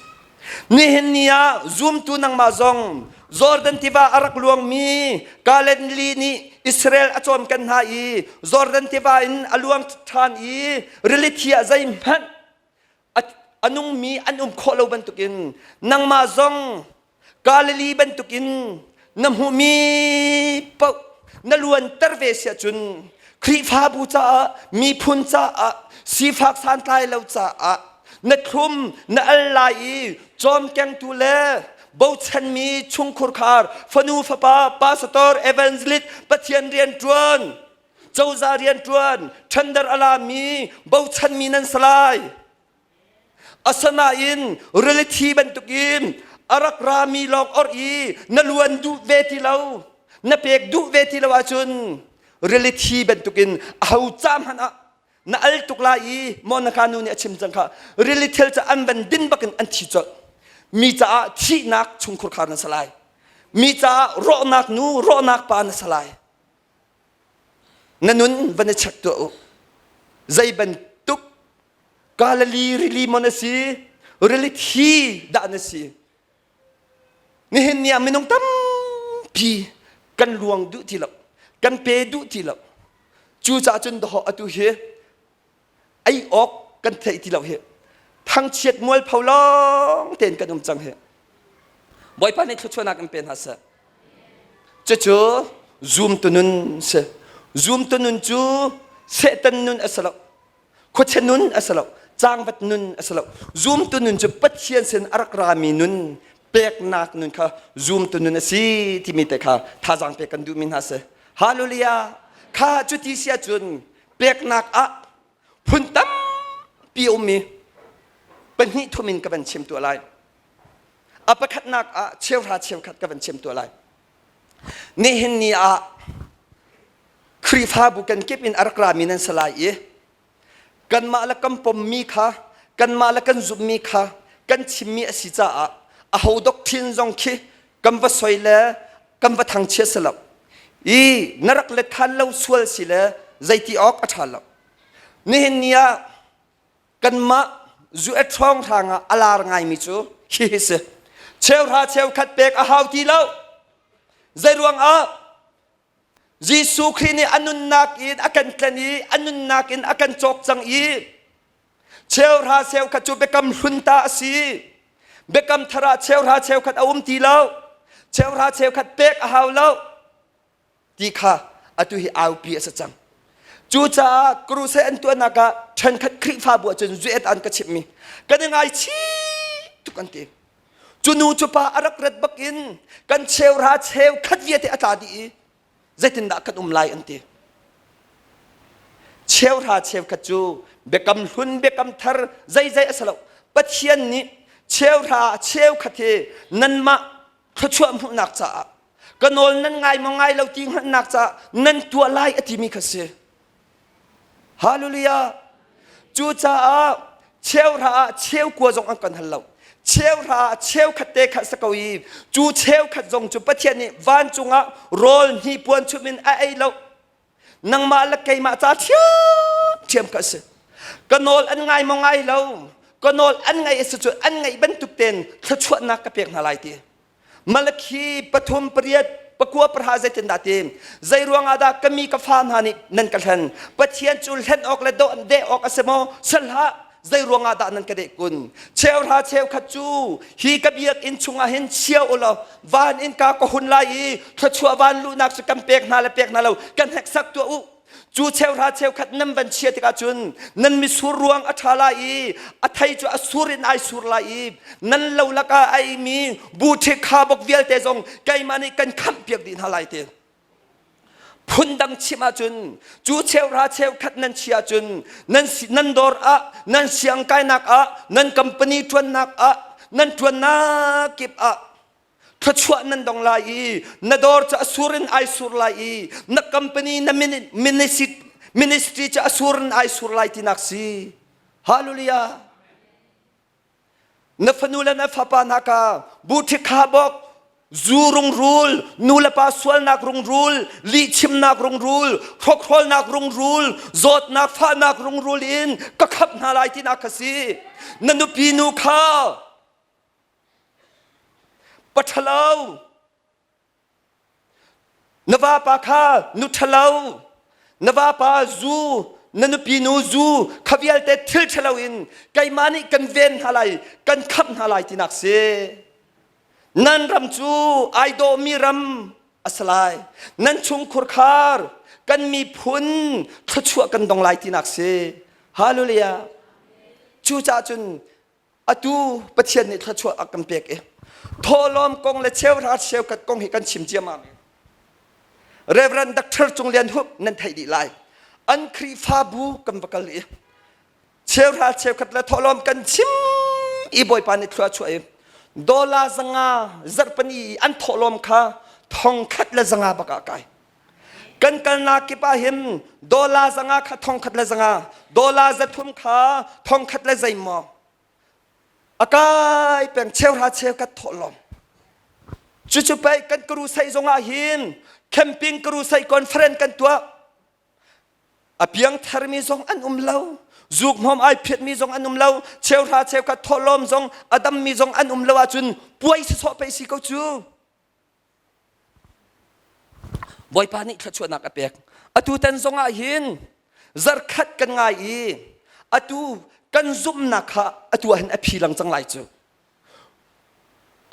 Nihin ni ah zumtu nangmah zong Jordan tiva a rak luangmi Galilee nih Israel a cawmken hna i Jordan tiva in a luang ṭhan i rili thi ah zeihmanh a nungmi an um khawh lo bantukin nangmah zong Galilee bantukin na hmuhmi paoh na luanter ve si ahcun Khrihfabu caah, miphun caah, sifak santlai lo caah na thlum na al lai i cawmkengtu le bochanmi chungkhurkhar fanu fapa pastor evangelist Pathian rianṭuan cozah rianṭuan ṭhandar a lami bochanmi nan si lai. Asinain rili thi bantukin a rak rami lawng or i na luan duh ve ti lo, na pek duh ve ti lo ahcun rili thi bantukin aho ca hmanh ah na al tuk lai i Monica nu nih a chim cang kha rili thil cu an van din bakin an thi colh. Mi caah thihnak chungkhur khar na si lai. Mi caah rawhnak nu, rawhnak pa na si lai. Na nun van i check tuah u. Zei bantuk Galilee rili maw na si? Rili thi dah na si? Nihin ni ah minung tampi kan luang duh ti lo. Kan pe duh ti lo. Cucaah cun dawh atu hi ei awk kan theih ti lo hi. Thangchiat mualpho lawng tein kan um cang hi. Bawipa nih thluachuahnak in pe hna seh. Cucu zumtu nun si. Zumtu nun cu Satan nun a si lo. Khuachia nun a si lo. Cangvat nun a si lo. Zumtu nun cu Pathian sin a rak rami nun peknak nun kha zumtu nun a si timi te kha thazaang pek kan duhmi hna si. Hallelujah! Kha cuti si ahcun peknak ah phun tampi a um i pahnih thum in ka van chim tuah lai. A pakhatnak ah cheuhra cheukhat ka van chim tuah lai. Nihin ni ah Khrihfabu kan kip in a rak rami nan si lai i kanmah le kan pommi kha kanmah le kan zumhmi kha kan chimmi a si caah aho doctrine zong khi kan va soi le kan va thangchia si lo i na rak let khan lo sual si le zeiti awk a ṭha lo. Nihin ni ah kanmah zu-et hrawnghrang ah a lar ngaimi cu hihi si. Cheuhra cheukhat pek a hau ti lo. Zeiruang ah Jesuh Khrih nih a nunnak in a kan tlen i a nunnak in a kan cawk cang i cheuhra cheukhat cu biakam hlun ta a si. Biakam thar ah cheuhra cheukhat a um ti lo. Cheuhra cheukhat pek a hau lo ti kha atu hi aupi a si cang. Cucaah crusade an tuahnak ah ṭhenkhat Khrihfabu ahcun zuet an ka chimhmi kan i ngaichih tuk an ti. Cu nu cu pa a rak rat bak in kan cheuhra cheukhat vialte a tla dih i zeitindah kan um lai an ti. Cheuhra cheukhat cu biakam hlun biakam thar zeizei a si lo. Pathian nih cheuhra cheukhat hi nanmah thluachuah hmuhnak caah ka nawl nan ngai maw ngai lo ti hngalhnak caah nan tuah lai a timi kha si. Hallelujah! Cucaah cheuhra ah cheukua zong an kan hal lo. Cheuhra ah cheukhat te kha si ko i cu cheukhat zong cu Pathian nih vancung ah rawl hnipuan chum in a ei lo. Nangmah le keimah ca ṭhiamṭhiam kha a si. Ka nawl an ngai maw ngai lo. Ka nawl an ngaih a si cu an ngaih bantuk tein thluachuahnak ka pek hna lai ti. Malakhi pathum pariat pakua pahra zeitindah ti zei ruangah dah ka mi ka fa hna nih nan ka hlen Pathian cu hlen awk le dawh deh awk a si maw si hlah zei ruangah dah nan ka deh kun cheuhra cheukhat cu hi ka biakinn chungah hin chia u law van innka ka hun lai i thluachuah van luhnak cu kan pek hna le pek hna lo kan hneksak tuah u Cu cheuhra cheukhat nan van chia tikah cun nan misur ruang a ṭha lai i a thei cu a sur in ai sur lai i nan lo lakah a eimi buṭhik khabok vialte zong keimah nih kan khamhpiak dih hna lai ti. Phundang chim ahcun cu cheuhra cheukhat nan chia ahcun nan, nan dawr ah nan siangkainak ah nan company ṭuannak ah nan ṭuannak kip ah thluachuah nan dong lai i na dawr cu a sur in ai sur lai i na company na ministry cu a sur in ai sur lai tinak si. Hallelujah. Na fanu le na fapa hna ka buṭhik kha bok zu rungrul nu le pa sualnak rungrul lihchimnak rungrul hrokhrolnak rungrul zawtnak fahnak rungrul in ka khap hna lai tinak kha si. Na nupi nu kha Pa ṭhalo na vapa kha nu ṭhalo na vapa zu na nupi nu zu kha vialte thil ṭhalo in keimah nih kan ven hna lai kan khamh hna lai tinak si. Nan ram cu ai dawhmi ram a si lai. Nan chungkhur khar kan miphun thluachuah kan dong lai tinak si. Hallelujah. Cucaah cun Atu Pathian nih thluachuah a kan pek i thawhlawm kong le cheuhra cheukhat kong hi kan chim ciammam. Reverend Dr. Cung Lian Hup nan theih dih lai. An Khrihfabu kan va kal i cheuhra cheukhat le thawhlawm kan chim i Bawipa nih thlua chuah i dollar zanga zarhpani an thawhlawm kha thongkhat le zanga bak ah kai. Kan kalnak kip ah hin dollar zanga kha thongkhat le zanga, dollar zathum kha thongkhat le zeimaw. A kai peng cheuhra cheukhat thawhlawm. Cucu pei kan crusade zong ah hin camping crusade conference kan tuah. A piang tharmi zong an um lo. Zuk hmawm ai phiatmi zong an um lo. Cheuhra cheukhat thawhlawm zong a dammi zong an um lo ahcun puai sawsawh pei si ko cu. Bawipa nih thluachuahnak a pek. Atu tan zongah hin zarkhat kan ngai i atu kan zumhnak kha atu ah hin a phi lang cang lai cu.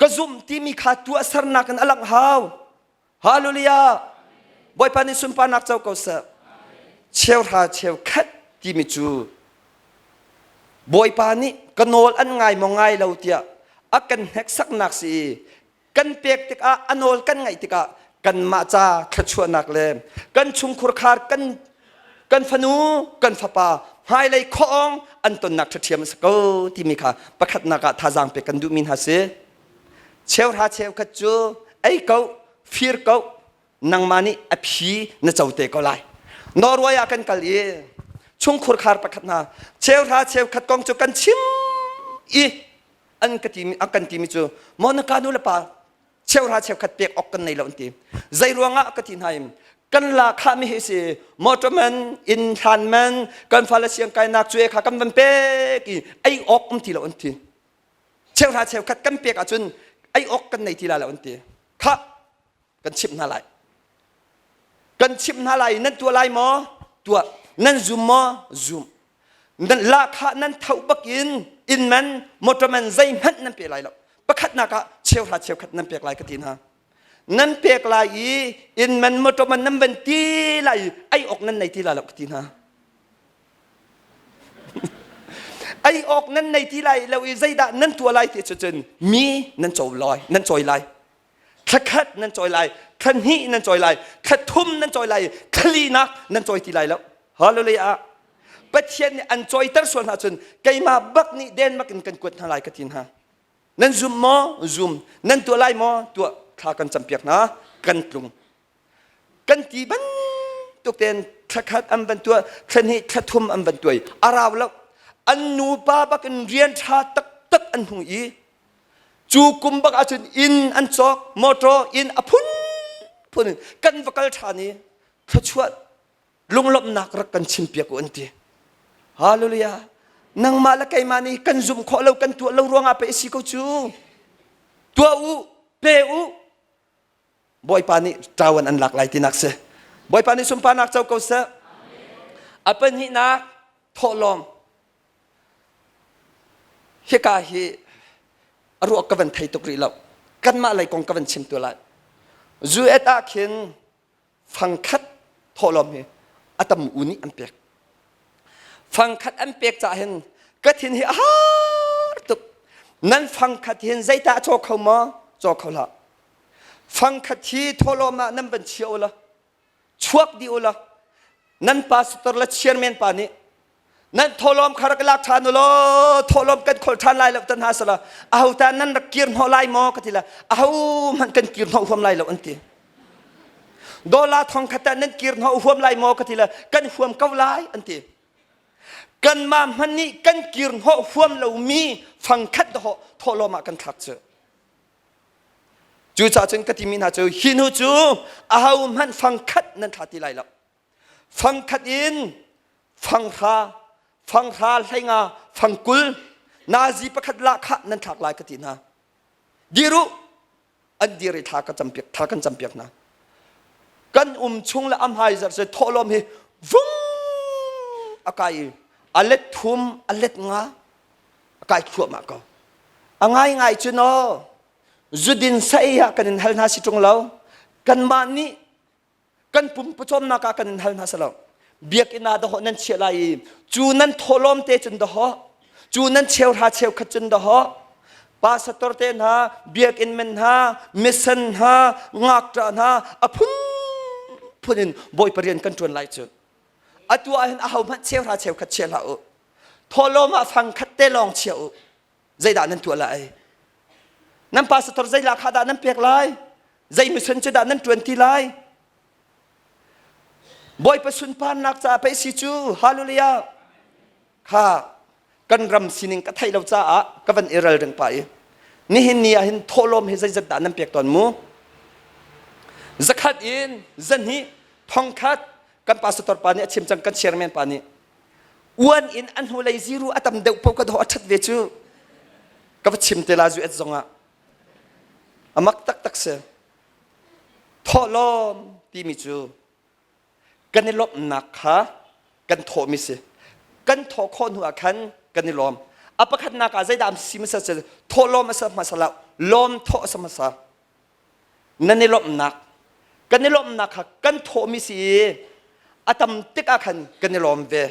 Ka zumh timi kha tuahsernak in a langh hau. Hallelujah. Bawipa nih sunparnak co ko seh. Cheuhra cheukhat timi cu Bawipa nih ka nawl an ngai maw ngai lo tiah a kan hneksaknak si i kan pek tikah a nawl kan ngaih tikah kanmah ca thluachuahnak le kan chungkhur khar kan kan fanu kan fapa hmailei khuaawng an tonnak ṭhaṭhiam a si ko timi kha pakhatnak ah thazaang pek kan duhmi hna si. Cheuhra cheukhat cu ei ko, fir ko, nangmah nih a phi na co te ko lai. Norway ah kan kal i chungkhur khar pakhat hna cheuhra cheukhat kong cu kan chim i an ka timi an kan timi cu maw na ka nu le pa cheuhra cheukhat pek awk kan nei lo an ti. Zei ruangah ka ti hna im kan la khah mi hi si motor man inn hlan man kan fale siang kainak cu kha kan van pek i ei awk um ti lo an ti. Cheuhra cheukhat kan pek ahcun ei awk kan nei ti la lo an ti. Khah kan chimh hna lai kan chimh hna lai nan tuah lai maw tuah nan zum maw zum nan lahkhah nan tho bak in inn man motor man zeihmanh nan pe lai lo pakhatnak ah cheuhra cheukhat nan pek lai ka ti hna nan pek lai i inn man motor man nan van ti lai i ei awk nan nei ti lai lo ka ti hna ei awk nan nei ti lai lo i zeidah nan tuah lai ti cu cun mi nan co lai nan cawi lai Thlakhat nan cawi lai, thlahnih nan cawi lai, thlathum nan cawi lai, thlalinak nan cawi ti lai lo. Hallelujah. Pathian nih an cawiter sual hna cun keimah bak nih Denmark in kan kuat hna lai ka ti hna. Nan zum maw? Zum. Nan tuah lai maw? Tuah. Thla kan campiak hna. Kan tlung. Kan ti bantuk tein thlakhat an van tuah, thlahnih, thlathum an van tuai. A rau lo. An nupa bak in rian ṭha taktak an hung i Cu kum bak ahcun inn an cawk, motor inn a phunphun in kan va kal ṭhan i thluachuah lunglawmhnak rak kan chimpiak u an ti. Hallelujah. Nangmah le keimah nih kan zumh khawh lo, kan tuah lo ruangah pei a si ko cu. Tuah u, pe u. Bawipa nih ṭawan an lak lai tinak si. Bawipa nih sunparnak co ko seh. A pahnihnak thawhlawm. Hika hi a ruak ka van thei tuk rih lo. Kanmah lei kong ka van chim tu lai. US ah khin fangkhat thawhlawm hi a tam u nih an pek. Fangkhat an pek cah hin ka thin hi a har tuk. Nan fangkhat hin zeitah a caw kho maw? Caw kho hlah. Fangkhat hi thawhlawm ah nan van chia u law chuak dih u law nan pastor le chairman pa nih nan thawhlawm kha rak lak ṭhan u law thawhlawm kan kholh ṭhan lai lo tan hna sala aho ta nan rak kir hnawh lai maw ka ti la aho hmanh kan kir hnawh huam lai lo an ti dollar thong khat ah nan kir hnawh huam lai maw ka ti la kan huam ko lai an ti kanmah hmanh nih kan kir hnawh huam lomi fangkhat dawh thawhlawm ah kan thlak cu Cucaah cun ka timi hna cu hi hnu cu ahohmanh fangkhat nan thla ti lai lo. Fangkhat in fanghra, fanghra hleinga, fangkul, nazi pakhat lahkhah nan thlak lai ka ti hna. Dir u, an dir i thla ka campiak, thla kan campiak hna. Kan um chung le am hai zar se thawhlawm hi vung a kai i a let thum, a let nga, a kai thluahmah ko. A ngaingai cu naw zudin saei ah kan in hal hna si ṭung lo. Kanmah nih kan pum pawcawmnak ah kan in hal hna si lo. Biakinn ah dahawh nan chiah lai i cu nan thawhlawm te cun dahawh, cu nan cheuhra cheukhat cun dahawh, pastor te hna, biakinn men hna, mission hna, ngakṭah hna, a phunphun in Bawipa rian kan ṭuan lai cu. Atu ah hin ahohmanh cheuhra cheukhat chia hlah u. Thawhlawm ah fang khat te lawng chia u. Zeidah nan tuah lai? Nan pastor zei lahkhah dah nan pek lai? Zei mission cu dah nan ṭuan ti lai? Bawipa sunparnak caah pei si cu hallelujah kha kan ram sining ka theih lo caah ka van i ralring pah i nihin ni ah hin thawhlawm hi zeizat dah nan pek tawn mu zakhat in zahnih thongkhat kan pastor pa nih a chim cang kan chairman pa nih uan in an hnulei ziru a tam deuh po ka dawh a ṭhat ve cu ka va chim te la zu et zongah a mak taktak si thawhlawm timi cu kan i lawmhnak kha kan thawhmi si kan thawh khawh hnu ah khan kan i lawm a pakhatnak ah zeidah si hmasa si thawhlawm a sa hmasa lo lawm thawh a sa hmasa Nan i lawmhnak kan i lawmhnak kha kan thawhmi si i a tam tik ah khan kan i lawm ve.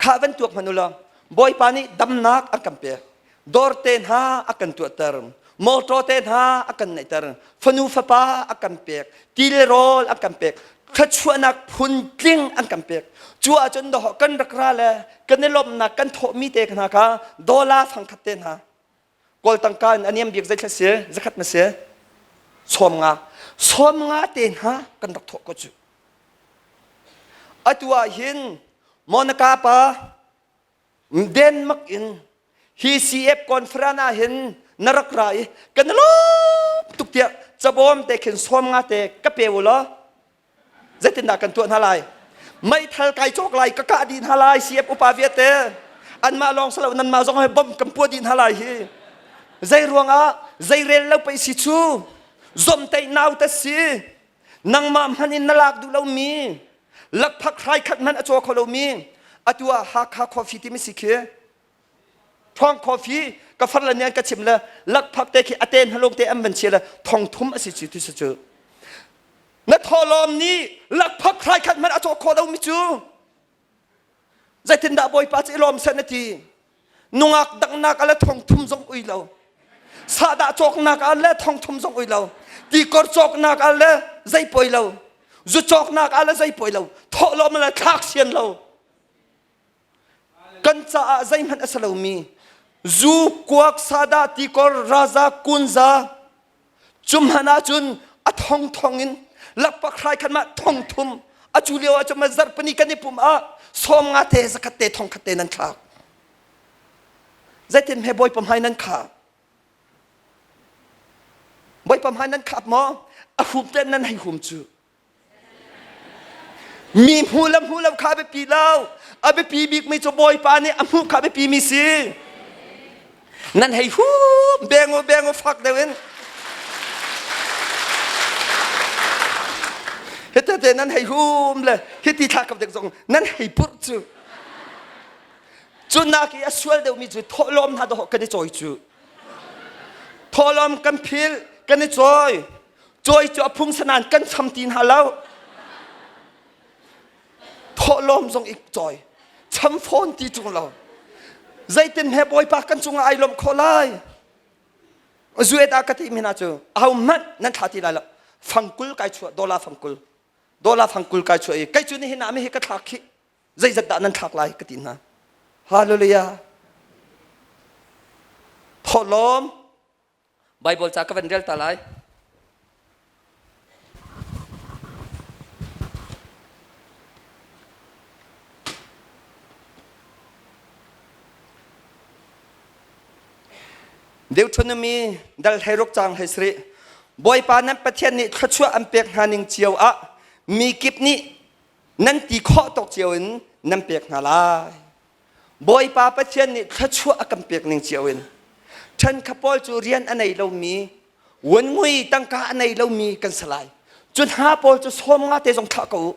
Kha van tuak hmanh u law Bawipa nih damnak a kan pek. Dawr te hna a kan tuahter. Motor te hna a kan neihter. Fanu fapa a kan pek. Ti le rawl a kan pek. Thluachuahnak phun tling an kan pek. Cu ahcun dawh kan rak ra le kan i lawmhnak kan thawhmi te hna kha dollar fangkhat te hna. Kawl tangka in a niam bik zeithla si? Zakhat na si? 50. 50 te hna kan rak thawh ko cu. Atu ah hin Monica pa Denmark in hi CF conference ah hin na rak ra i kan lawm tuk tiah cabawm te khin 50 te ka pe u law zeitindah kan tuah hna lai? Meithal kai cawk lai ka kah dih hna lai CF upa vialte anmah lawng si lo nanmah zong he bom kan puah dih hna lai hi. Zei ruangah zei rel lo pei si cu zomteih nau te si nangmah hmanh in na lak duh lomi lakphak hrai khat hmanh a caw kho lomi atu ah Hakha coffee timi si khi Thong coffee ka far le nih an ka chim le lakphak te khi a te hnalung te an van chia le thong thum a si cu ti si cu na thawlawm nih lakphak hrai khat hmanh a caw kho lomi cu Zeitindah Bawipa cu i lawm seh na ti? Nungak danghnak ah le thong thum zong ui lo. Sahdah cawknak ah le thong thum zong ui lo. Tikor cawknak ah le zei poi lo. Zu cawknak ah le zei poi lo. Thawhlawm le thlak sian lo. Kan caah zeihmanh a si lomi zu, kuak, sahdah, tikor, raza, kunza, Cu hmanh ahcun a thongthong in lakpak hrai khat mah thong thum a cu lio ahcun ma zarhpini kan i pum ah 50 te zakhat te thong khat te nan thlak. Zeitin he Bawipa hmai nan khah? Bawipa hmai nan khap maw? A hum te nan hei hum cu. Mi hmu le hmu lo kha a biapi lo. A biapi bikmi cu Bawipa nih a hmuh kha a biapi mi si. Nan hei hum bengu bengu fak deuh in. Hite te nan hei hum le hiti thla kap dek zong nan hei purh cu. Cu nak i a sual deuhmi cu thawhlawm hna dawh kan i cawi cu. Thawhlawm kan phil kan i cawi. Cawi cu a phung sanan kan cham ti hna lo. Thawhlawm zong i cawi. Cham fawn ti tung lo. Zeitin he Bawipa kan cungah ai lawmh khawh lai? Zuet ah ka ti mi hna cu aho hmanh nan thla ti lai lo. Fangkul kai chuah dollar fangkul. Dollar fangkul kai chuah i kei cu nihin ah mi hi ka thlak khih. Zeizat dah nan thlak lai ka ti hna. Hallelujah. Thawhlawm Bible ca ka van rel ta lai. Deuteronomy dal 16 cang hei sri Bawipa nan Pathian nih thluachuah an pek hna ning cio ah mi kip nih nan ti khawh tawk cio in nan pek hna lai. Bawipa Pathian nih thluachuah a kan pek ning cio in ṭhenkha pawl cu rian a nei lomi vuanngui tangka a nei lomi kan si lai. Cu hna pawl cu 50 te zong thlah ko u.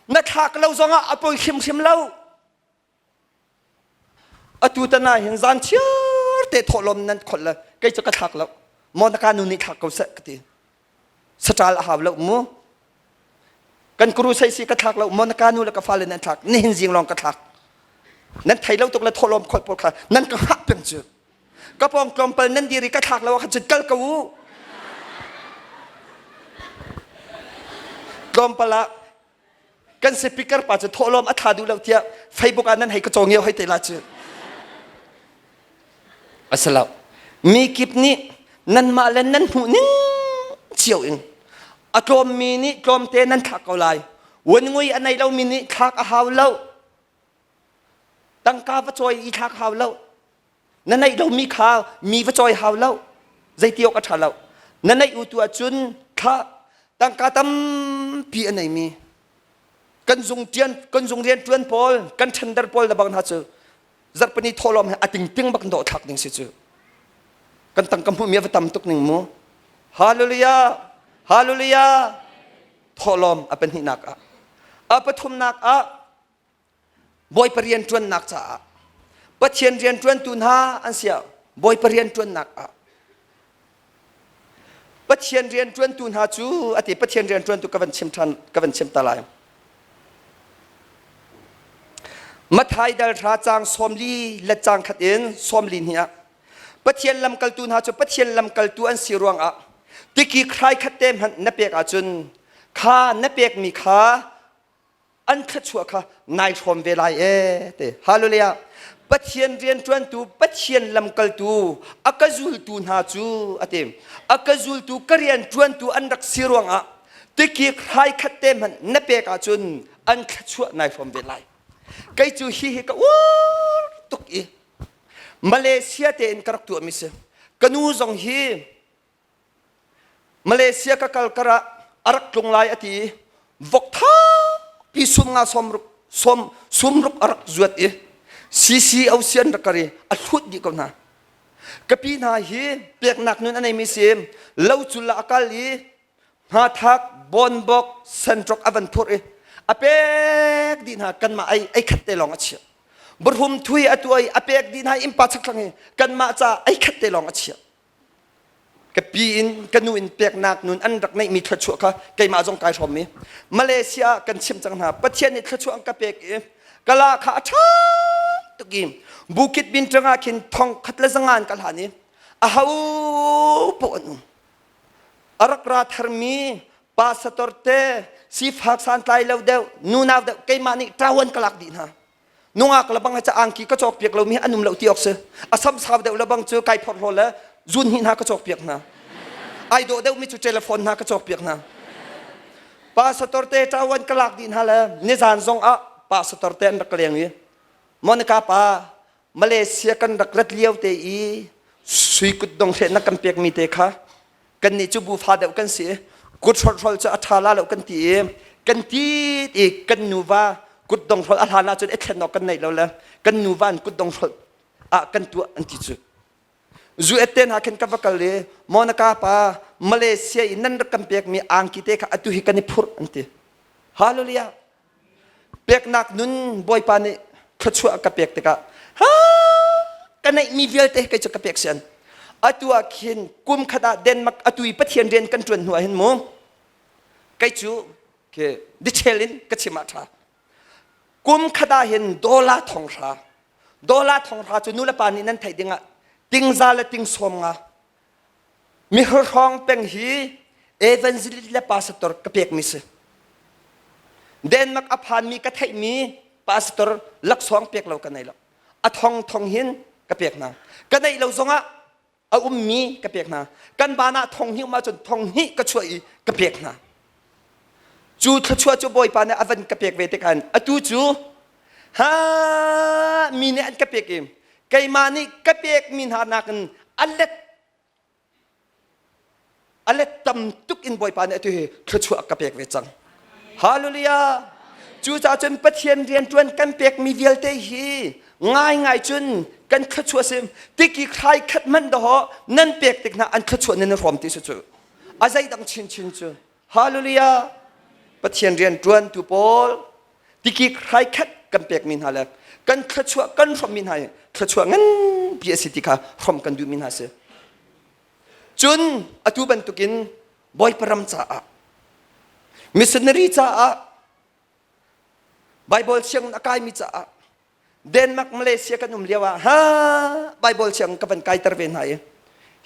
Na thlak lo zongah a poi hrimhrim lo. Atu tan ah hin zan chiar te thawhlawm nan kholh le kei cu ka thlak lo. Maw na ka nu nih thlak ko seh ka ti. Saṭal a hau lo mu. Kan kuru sei si ka thlak lo maw na ka nu le ka fale nan thlak nihin zing lawng ka thlak. Nan thei lo tuk le thawhlawm kholh pawl kha nan ka hngah peng cu. Ka pawng tlawmpal nan dir i ka thlak lo ah khan cun kal ko u. Tlawmpal ah kan speaker pa cu thawhlawm a thla duh lo tiah Facebook ah nan hei ka cawngio hei te la cu a si lo mi kip nih nanmah le nan hmuh ning cio in a tlawmmi nih tlawmte nan thlak ko lai vuanngui a nei lomi nih thlak a hau lo tangka va cawi i thlak hau lo Na neih lomi kha mi va cawi hau lo. Zeiti awk a ṭha lo. Na neih u tu ahcun thla tangka tampi a neimi kan zung ṭian kan zung rian ṭuan pawl kan ṭhender pawl le bang hna cu zarhpini thawhlawm he a tingting bak dawh thlak ding si cu kan tangka hmuhmi a va tam tuk ning mu hallelujah hallelujah thawhlawm a pahnihnak ah a pathumnak ah Bawipa rianṭuannak caah Pathian rianṭuantu hna an si ah Bawipa rianṭuannak ah Pathian rianṭuantu hna cu a ti Pathian rianṭuantu ka van chim ṭhan ka van chim ta lai. Mathai dal hra caang 40 let caang khat in 40 hnih ah Pathian lamkaltu hna cu Pathian lamkaltu an si ruangah tiki hrai khat te hmanh na pek ahcun kha na pekmi kha an thluachuah kha nai hrawm ve lai e te hallelujah. Pathian rianṭuantu, Pathian lamkaltu, a ka zultu hna cu a ti. A ka zultu ka rianṭuantu an rak si ruangah tikik hrai khat te hmanh na pek ahcun an thluachuah nai hrawm ve lai. Kei cu hi hi ka uar tuk i Malaysia tein ka rak tuahmi si. Ka nu zong hi Malaysia ka kal kar ah a rak tlung lai a ti i vok thapi sum nga sawm ruk sawm sum ruk a rak zuat i CCOC an rak kar i a hlut dih ko hna. Ka pi hna hi peknak nun a neimi si lo cul ah a kal i hmathak bonbok sentrok a van phurh i a pek dih hna kanmah ei ei khat te lawng a chiah. Burhum thui a tuah i a pek dih hna innpa chakthlang i kanmah ca ei khat te lawng a chiah. Ka pi in ka nu in peknak nun an rak neihmi thluachuah kha keimah zong kai hrawm i Malaysia ah kan chimh cang hna. Pathian nih thluachuah an ka pek i kala kha a ṭha tuk i Bukit Bintang ah khin thong khat le zanga an ka hlan i a ho paoh an um. A rak ra tharmi pastor te sifak santlai lo deuh nunau deuh keimah nih ṭawan ka lak dih hna. Nungak le bang ca angki ka cawk piak lomi an um lo ti awk si. A sam sau deuh le bang cu kai phorhlaw le zun hnih hna ka cawk piak hna. Ai dawh deuhmi cu telephone hna ka cawk piak hna. Pastor te ṭawan ka lak dih hna le nizan zong ah pastor te an rak leng i Monica pa Malaysia kan rak rat lio te i sui kutdong hrehnak kan pekmi te kha kannih cu bufa deuh kan si kut hrolhrol cu a ṭha la lo kan ti i kan tit i kan nuva kutdong hrol a hlan ahcun i thlen awk kan nei lo le kan nuva in kutdong hrol ah kan tuah an ti cu zu et te hna khin ka va kal i Monica pa Malaysia i nan rak kan pekmi angki te kha atu hi kan i phurh an ti Hallelujah Peknak nun Bawipa nih thluachuah ka pek tikah ha ka neihmi vialte kei cu ka pek sian. Atu ah khin kum khat ah Denmark atu i Pathian rian kan ṭuan hnu ah hin mu kei cu ke detail in ka chim ah ṭha. Kum khat ah hin dollar thong hra dollar thong hra cu nu le pa nih nan theih dingah tingza le ting sawm nga Mihrawng peng hi evangelist le pastor ka pekmi si. Denmark a phanmi ka theihmi pastor laksawng pek lo ka nei lo. A thong thong hin ka pek hna. Ka neih lo zongah a ummi ka pek hna. Kan ban ah thong hnih um ahcun thong hnih ka chuah i ka pek hna. Cu thluachuah cu Bawipa nih a van ka pek ve tikhan atu cu ha mi nih an ka pek i keimah nih ka pekmi hna nakin a let a let tam tuk in Bawipa nih atu hi thluachuah ka pek ve cang. Hallelujah! Cucaah cun Pathian rianṭuan kan pekmi vialte hi ngaingai cun kan thluachuah si tiki hrai khat hmanh dawh nan pek tik hna an thluachuah nan i hrawm ti si cu. A zeidang chinchin cu. Hallelujah! Pathian rianṭuantu pawl tikik hrai khat kan pekmi hna le kan thluachuah kan hrawmmi hna hi thluachuah nganpi a si ti kha hrawm kan duhmi hna si. Cun atu bantukin Bawipa ram caah missionary caah Bible sianginn a kaimi caah Denmark Malaysia kan um lio ah ha Bible sianginn ka van kaiter ve hna i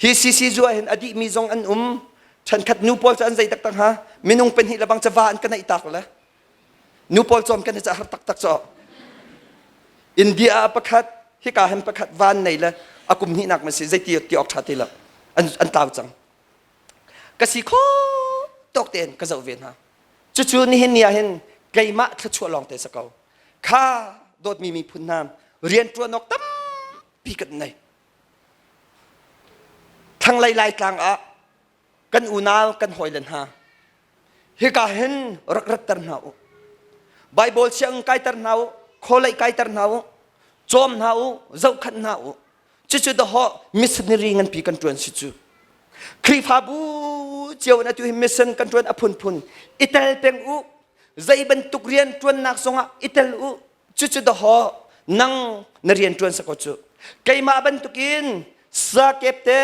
hi CC zu ah hin a dihmi zong an um ṭhenkhat nu pawl cu an zei taktak ha minung pahnih le bang cu va an ka neih tak le nu pawl cawm kan i ca har taktak cu India ah pakhat hika hin pakhat van nei le a kum hnihnak ma si zeiti ti awk ṭha ti lo an an tlau cang ka si kho tawk tein ka zoh ve hna cucu nihin ni ah hin keimah thluachuah lawng te sa ko kha dawtmi miphun hna rianṭuan awk tampi kan nei thlanglei laitlang ah kan unau kan hawile hna hika hin rak ratter hna u Bible siang kaiter hna u kholei kaiter hna u cawm hna u zohkhanh hna u cucu dahawh missionary nganpi kan ṭuan si cu Khrihfabu cio in atu hi mission kan ṭuan a phunphun i tel peng u zei bantuk rian ṭuannak zongah i tel u cucu dahawh nang na rian ṭuan sako cu keimah bantukin sa kep te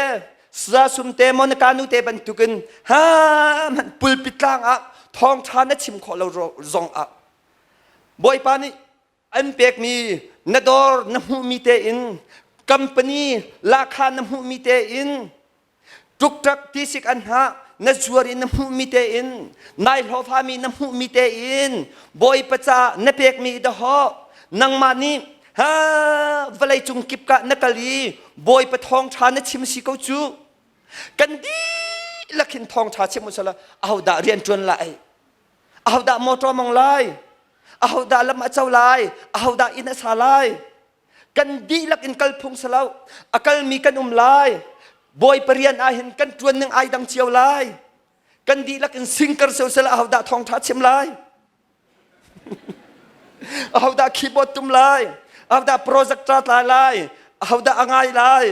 sa sum te Monica nu te bantukin ha hmanh pulpit tlang ah thawngṭha na chim khawh lo zong ah Bawipa nih an pekmi na dawr na hmuhmi tein company lahkhah na hmuhmi tein ṭukṭak tisik an hah na zuar in na hmuhmi tein nai hlawhfami na hmuhmi tein bawipa ca na pekmi dahawh nangmah nih. Ha vawlei cung kip ka na kal i Bawipa thawngṭha na chim si ko cu. Kan dihlak hin thawngṭha chim usala ahodah rian ṭuan lai? Ahodah motor mong lai? Ahodah lam a co lai? Ahodah inn a sa lai? Kan dihlak in kal phung si lo. A kalmi kan um lai. Bawipa rian ah hin kan ṭuan ning ai dang cio lai. Kan dihlak in singkar seo sela ahodah thawngṭha chim lai? Ahodah keyboard tum lai? Ahodah projector tla lai? Ahodah a ngai lai?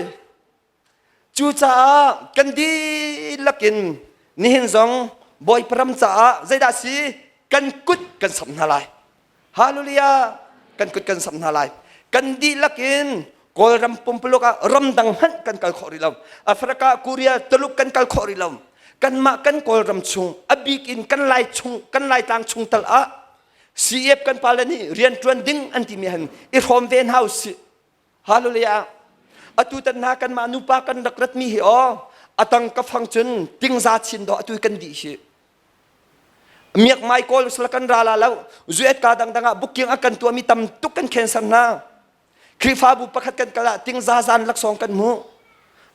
Cucaah kan dihlak in nihin zong Bawipa ram caah zeidah si kan kut kan samh hna lai. Hallelujah! Kan kut kan samh hna lai. Kan dihlak in Kawlram pumpuluk ah ramdang hmanh kan kal khawh rih lo. Africa, Korea, Tuluk kan kal khawh rih lo. Kanmah kan Kawlram chung, a bik in kan Lai chung, kan Laitlang chung tal ah CF kan pale nih rian ṭuan ding an timi han i hrawm ve hna usih. Hallelujah. Atu tan hna kanmah nupa kan rak ratmi hi aw atang ka fang cun tingza chin do atu kan dih hi. Miak mai kawl sala kan ra la lo. Zuet ka dangdang ah booking a kan tuahmi tam tuk kan cancel hna. Khrihfabu pakhat kan kal ah tingza zan laksawng kan hmu.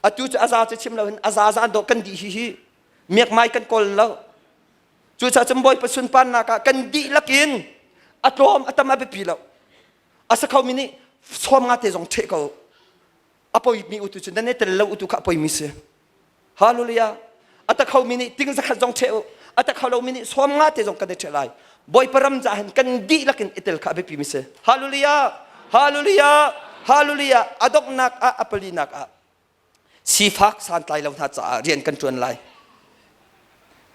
Atu cu aza cu chim lo hin aza zan do kan dih hi hi. Miak mai kan kawl lo. Cucaah cun Bawipa sunparnak ah kan dihlak in a tlawm a tam a biapi lo. A sa khomi nih sawm nga te zong ṭheh ko. A poimi utu cu nan i tel lo utu kha a poimi si. Hallelujah. A ta khomi nih ting zakhat zong ṭheh u. A ta kho lomi nih sawm nga te zong kan i ṭheh lai. Bawipa ram ca hin kan dihlak in i tel kha a biapimi si. Hallelujah. Hallelujah. Hallelujah. A donghnak ah a palinak ah sifak santlai lo hna caah rian kan ṭuan lai.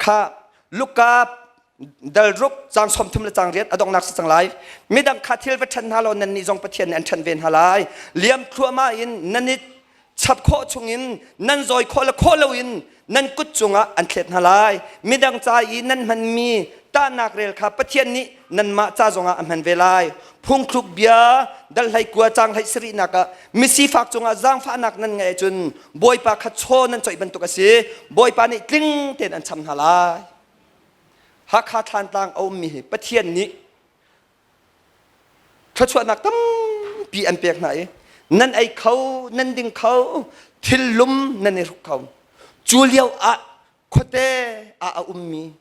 Kha Luka dal ruk cang 30 le cang riat a donghnak si cang lai. Midang kha thil va ṭhen hna law nannih zong Pathian nih an ṭhen ve hna lai. Liam thluahmah in nan i chap khawh chungin nan zawi khawh le khawh loin nan kut cungah an thlet hna lai. Midang ca i nan hmanmi tahnak rel kha Pathian nih nanmah ca zongah a hman ve lai. Phungthluk bia dal hlei kua cang hlei sarihnak ah misifak cungah zaangfahnak nan ngeih ahcun Bawipa kha chaw nan coih bantuk a si. Bawipa nih tling tein an cham hna lai. Hakha Thlantlang a ummi hi Pathian nih thluachuahnak tampi an pek hna i nan ei kho, nan ding kho, thil lum nan i hruk kho. Cu lio ah khuate ah a ummi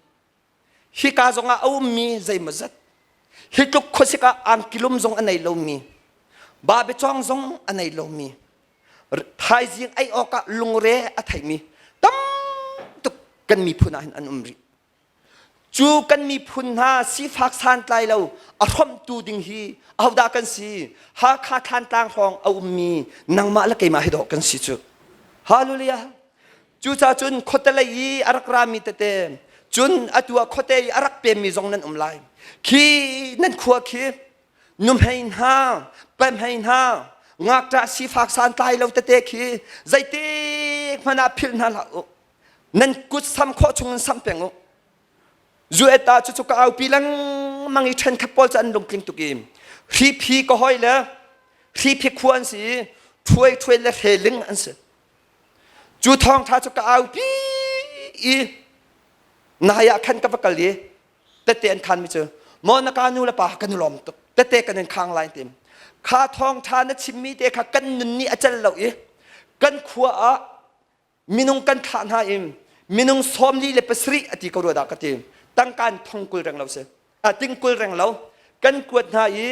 hika zongah a ummi zeimawzat hi tluk khuasik ah angkilum zong a nei lomi babecawng zong a nei lomi thaizing ei awkah lungre a theimi tam tuk kan miphun ah hin an um rih cu kan miphun hna sifak santlai lo a hrawmtu ding hi ahodah kan si Hakha Thlantlang hrawng a ummi nangmah le keimah hi dawh kan si cu Hallelujah Cucaah cun khuatelei i a rak rami tete, cun atu ah khuate i a rak pemmi zong nan um lai. Khi nan khua khi nuhmei hna, pahmei hna, ngakṭah sifak santlai lo tete khi zeitik hmanh ah philh hna hlah u. Nan kut sam khawh chung in sam peng u. Zueta cu cu ka aupi lengmang i ṭhenkhat pawl cu an lungtling tuk i hriphi ka hoi le hriphi khua an si i ṭhuai ṭhuai le hreling an si. Cu thawngṭha cu ka aupi i nai ah khan ka va kal i tette an khanmi cu maw na ka nu le pa kan i lawm tuk tette kan in khang lai tim kha thawngṭha na chimmi te kha kan nun nih a cel lo i kan khua ah minung kan thlah hna i minung 47 a ti ko rua dah ka ti tangkaan thong kul reng lo si a ting kul reng lo kan kuat hna i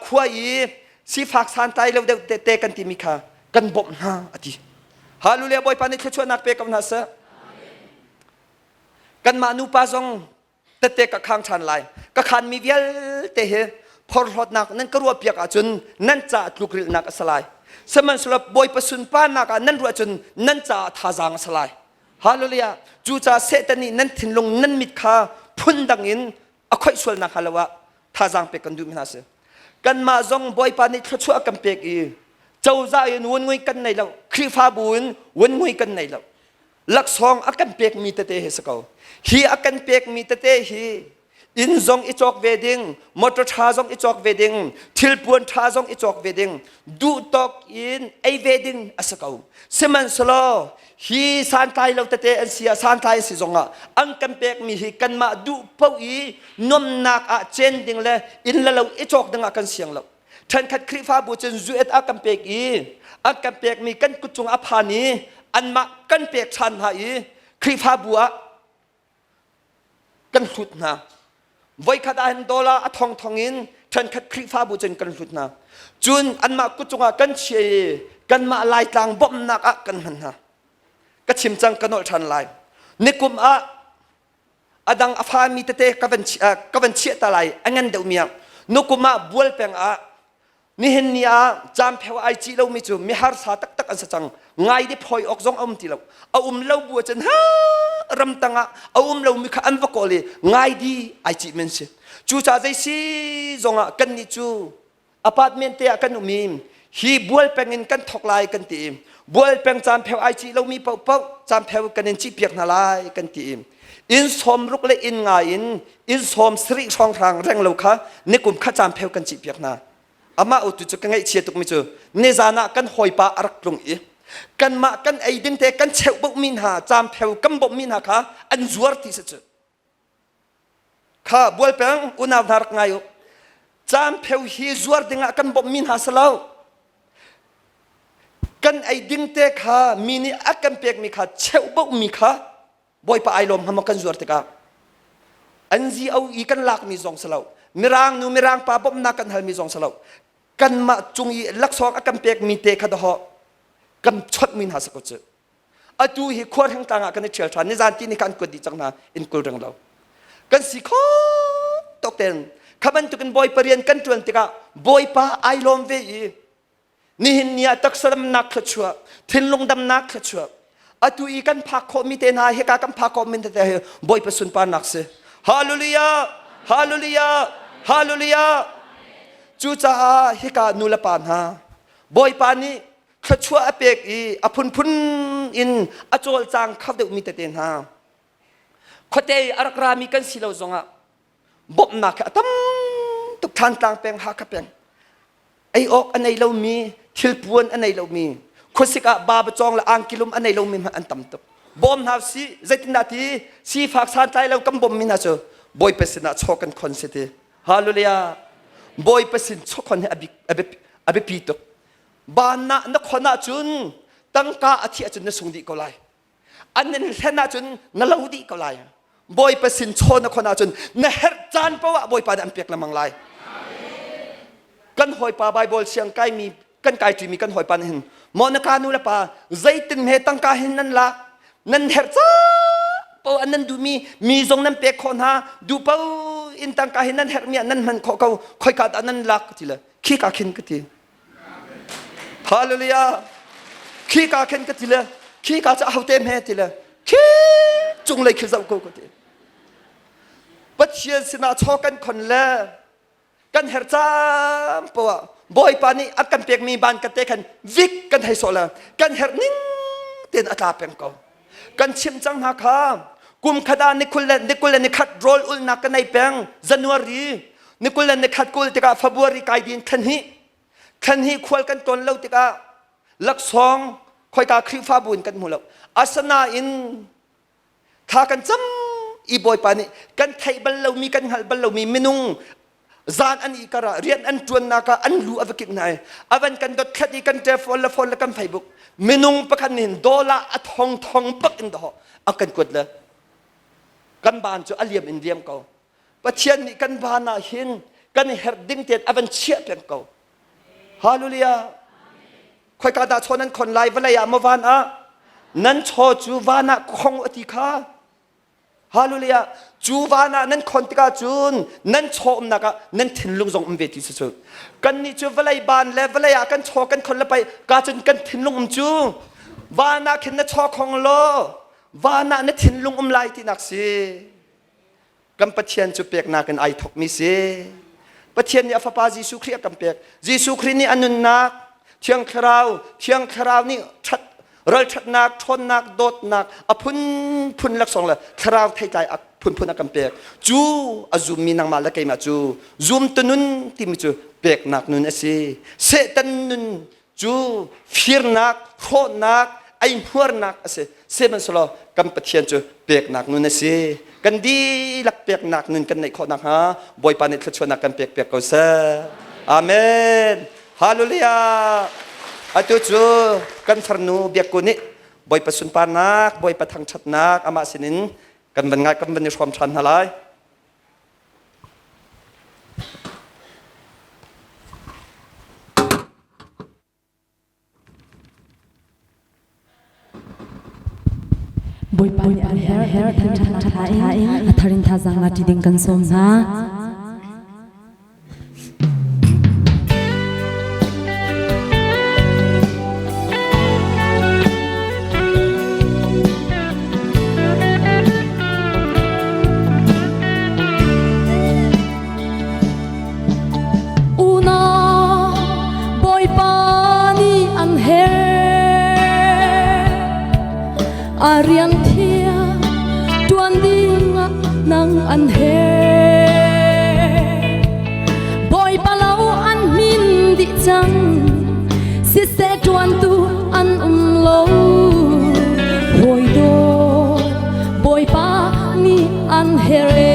khua i sifak santlai lo deuh te kan timi kha kan bawmh hna a ti. Hallelujah Bawipa nih thluachuahnak pe ko hna seh. Kanmah nupa zong tette ka khang ṭhan lai. Ka khanmi vialte hi phorhlawtnak nan ka ruahpiak ahcun nan caah tlukrilhnak a si lai. Sihmanhsehlaw Bawipa sunparnak ah nan ruah cun nan caah thazaang a si lai. Hallelujah. Cucaah Satan nih nan thinlung nan mit kha phundang in a khoih sual nakhnga lo ah thazaang pek kan duhmi hna si. Kanmah zong Bawipa nih thluachuah kan pek i cozah in wunngui kan nei lo, Khrihfabu in wunngui kan nei lo. Laksawng a kan pekmi tete hi si ko. Hi a kan pekmi tete hi inn zong i cawk ve ding, motor ṭha zong i cawk ve ding, thilpuan ṭha zong i cawk ve ding, duh tawk in ei ve ding a si ko. Sihmanhsehlaw hi santlai lo tete an si ah santlai si zongah an kan pekmi hi kanmah duh paoh i nuamnak ah cen ding le inn le lo i cawk ding ah kan siang lo. Ṭhenkhat Khrihfabu cun zuet a kan pek i an kan pekmi kan kut cung a phan i anmah kan pek ṭhan hna i Khrihfabu ah kan hlut hna. Voikhat ah hin dollar a thongthong in ṭhenkhat Khrihfabu cun kan hlut hna. Cun anmah kut cungah kan chia i kanmah Laitlang bawmhnak ah kan hman hna. Ka chim cang ka nolh ṭhan lai. Nikum ah a dang a fami tete ka van ka van chiah ta lai a ngan deuhmi ah nukum ah bual peng ah nihin ni ah campheu ai cih lomi cu miharsa taktak an si cang ngai di phoi awk zong a um ti lo a um lo bu cun ha ramtang ah a um lomi kha an va kawl i ngai di ai cih men si cucaah zei si zong ah kan nih cu Apartment te ah kan um i hi bual peng in kan thok lai kan ti i bual peng caanpheu ai cih lomi paohpaoh caanpheu kan in cihpiak hna lai kan ti i inn sawm ruk le inn nga in inn 70 hrawnghrang reng lo kha nikum kha caanpheu kan cihpiak hna. Amah utu cu ka ngaihchia tukmi cu nizan ah kan hawipa a rak tlung i kanmah kan ei ding te kan cheuh bauhmi hna caanpheu kan bawmhmi hna kha an zuar ti si cu. Kha bualpeng unau hna rak ngai u. Caanpheu hi zuar dingah kan bawmhmi hna si lo. Kan ei ding te kha mi nih a kan pekmi kha cheuhbohmi kha Bawipa ai lawm hnga maw kan zuar tikah. NGO i kan lakmi zong si lo. Mirang nu mirang pa bawmhnak kan halmi zong si lo. Kanmah cung i laksawng a kan pekmi te kha dahawh kan chawtmi hna si ko cu. Atu hi khuarheng tlang ah kan i ṭhial ṭhan. Nizan ti ni kha an kuat dih cang hna. Inn kul reng lo. Kan si kho tok ten. Kha bantukin Bawipa rian kan ṭuan tikah Bawipa ai lawm ve i nihin ni ah taksa damnak thluachuah, thinlung damnak thluachuah, atu i kan phak khawhmi te hna hika kan phak khawhmi te hi Bawipa sunparnak si. Hallelujah! Hallelujah! Hallelujah! Cucaah hika nu le pa hna Bawipa nih thluachuah a pek i a phunphun in a cawlcang kho deuhmi tete hna khuate i a rak rami kan si lo zongah bawmhnak a tam tuk Thantlang peng Hakha peng ei awk a nei lomi thilpuan a nei lomi khuasik ah ba cawng le angkilum a nei lomi hmanh an tam tuk bawm hna si zeitindah ti sifak santlai lo kan bawmmi hna cu Bawipa sinah chaw kan khon si ti hallelujah Bawipa sin chaw khon hi a biapi tuk Ban ah na khon ahcun tangka a thih ahcun na sung dih ko lai. An in hlen ahcun na lo dih ko lai. Bawipa sin chaw na khon ahcun na herh caan paoh ah Bawipa nih an pek lengmang lai. Kan hawipa Bible siang kaimi kan kai ṭimi kan hawipa nih hin maw na ka nu le pa zeitin he tangka hin nan lak nan herh ca paoh ah nan duhmi mi zong nan pek khawh hna duh paoh in tangka hin nan herhmi ah nan hman khawh ko khoika dah nan lak ti le khika khin ka ti Hallelujah. Khi ka khen ka ti le khi ka cu ahote hme ti le khi cunglei khi zoh ko ka ti. Pathian sinah chaw kan khon le kan her cam poah Bawipa nih a kan pekmi ban ka te khan vik kan hei sawh le kan herh ning tein a tla peng ko. Kan chim cang hna kha kum khat ah ni kul le ni kul le ni khat rawl ulnak ka nei peng January ni kul le ni khat kul tikah February kai din thlan hi thlan hi khual kan tawn lo tikah laksawng khoika Khrihfabu in kan hmu lo asanain thla kan cam i Bawipa nih kan theih bal lomi kan hngalh bal lomi minung zan an i kar ah rian an ṭuannak ah an lu a va kik hna i a van kan dotthlat i kan telephone le phone le kan Facebook minung pakhat nih dollar a thong thong bak in dawh a kan kuat le kan ban cu a liam in liam ko Pathian nih kan ban ah hin kan herh ding tein a van chiah peng ko Hallelujah khoika dah chaw nan khon lai vawlei ah maw van ah nan chaw cu van ah khong a ti kha Hallelujah. Cu van ah nan khon tikah cun nan chaw umnak ah nan thinlung zong um ve ti si cu. Kannih cu vawlei ban le vawlei ah kan chaw kan khon le pai ka cun kan thinlung um cu van ah khin na chaw khong law van ah na thinlung um lai tinak si. Kan Pathian cu peknak in ai thokmi si. Pathian nih a fapa Jesuh Khrih a kan pek. Jesuh Khrih nih a nunnak Thiang Thlarau, Thiang Thlarau nih ṭhat ralṭhatnak, ṭhawnnak, dawtnak a phunphun laksawng le thlarau theitlai a phunphun a kan pek. Cu a zummi nangmah le keimah cu zumtu nun timi cu peknak nun a si. Satan nun cu firnak, hrawhnak, eihmuarnak a si. Sihmanhsehlaw kan Pathian cu peknak nun a si. Kan dihlak peknak nun kan neih khawh nakhnga Bawipa nih thluachuahnak kan pek piak ko seh. Amen. Hallelujah. Atu cu kan farnu biakku nih Bawipa sunparnak, Bawipa thangṭhatnak amah sinin kan van ngai kan van i hrawm ṭhan hna lai. Bawipa nih an herh thangṭhatnak hla in a thar in thazaang la ṭi ding kan sawm hna. Unau Bawipa nih an herh a rian thiang ṭuan dingah nang an herh Bawipa lo an hmin dih cang siseh ṭuantu an um lo hawi dawt Bawipa nih an herh ee.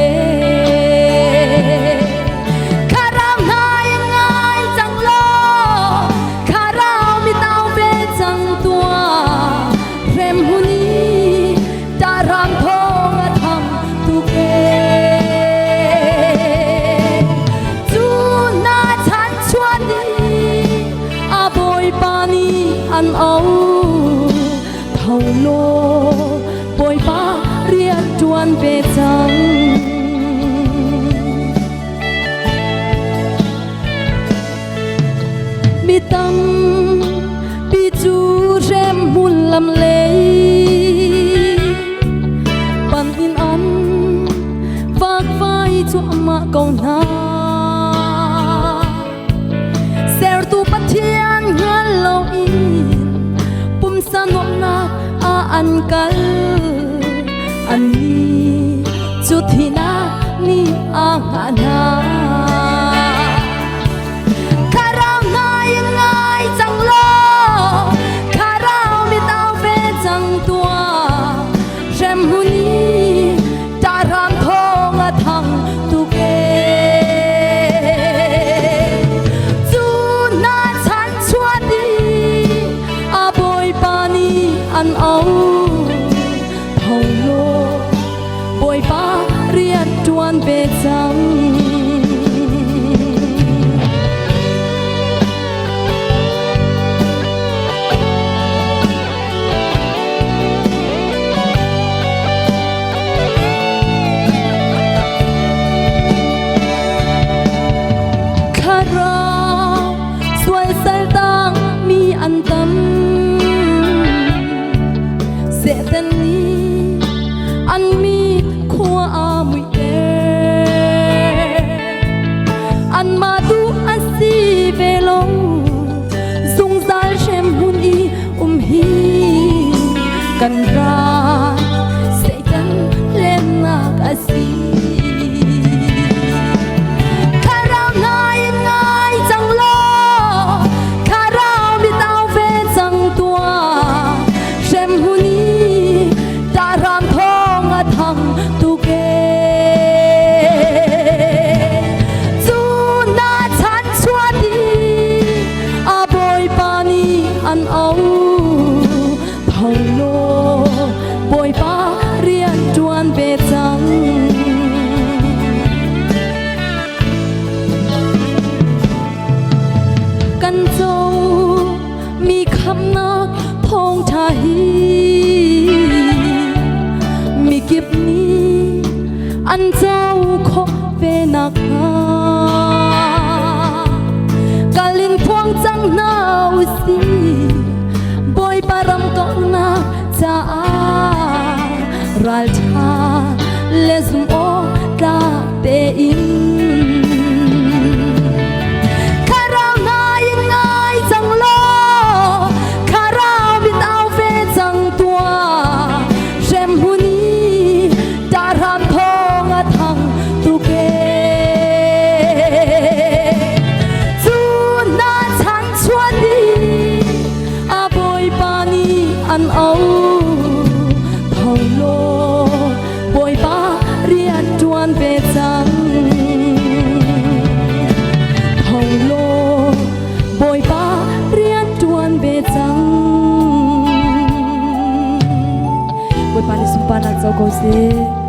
Kharau hna in ngai cang law kharau mi tau ve cang tuah hrem huni ṭahram thawng a thang tuk ee. Cu na chan chuan i a Bawipa nih an auh Tho law Bawipa rian ṭuan ve cang. Mi tampi cu hremhmun lam lei pan in an vakvai cuahmah ko hna. Sertu Pathian hngal loin pumsa nuamhnak ah an kal. Annih cu thihnak nih a hngah hna. Thlarau hna in ngai cang law, thlarau mitau ve cang tuah. Hremhmun i ṭahram thawng a thang tuk ee. Cu hna chan chuat i a Bawipa nih an auh. Tho law Bawipa rian ṭuan ve cang. Thlarau sual saltang mi an tam Satan nih an mit khua a muihter anmah tu a si ve lo zungzal hrem hmun i um hi kan ral Satan hlennak a si. Thlarau hna in ngai cang law, thlarau mitau ve cang tuah, hrem hun i ṭahram thawng a thang tuk ee. Cu na chan chuat i a Bawipa nih an auh. Tho law. usih.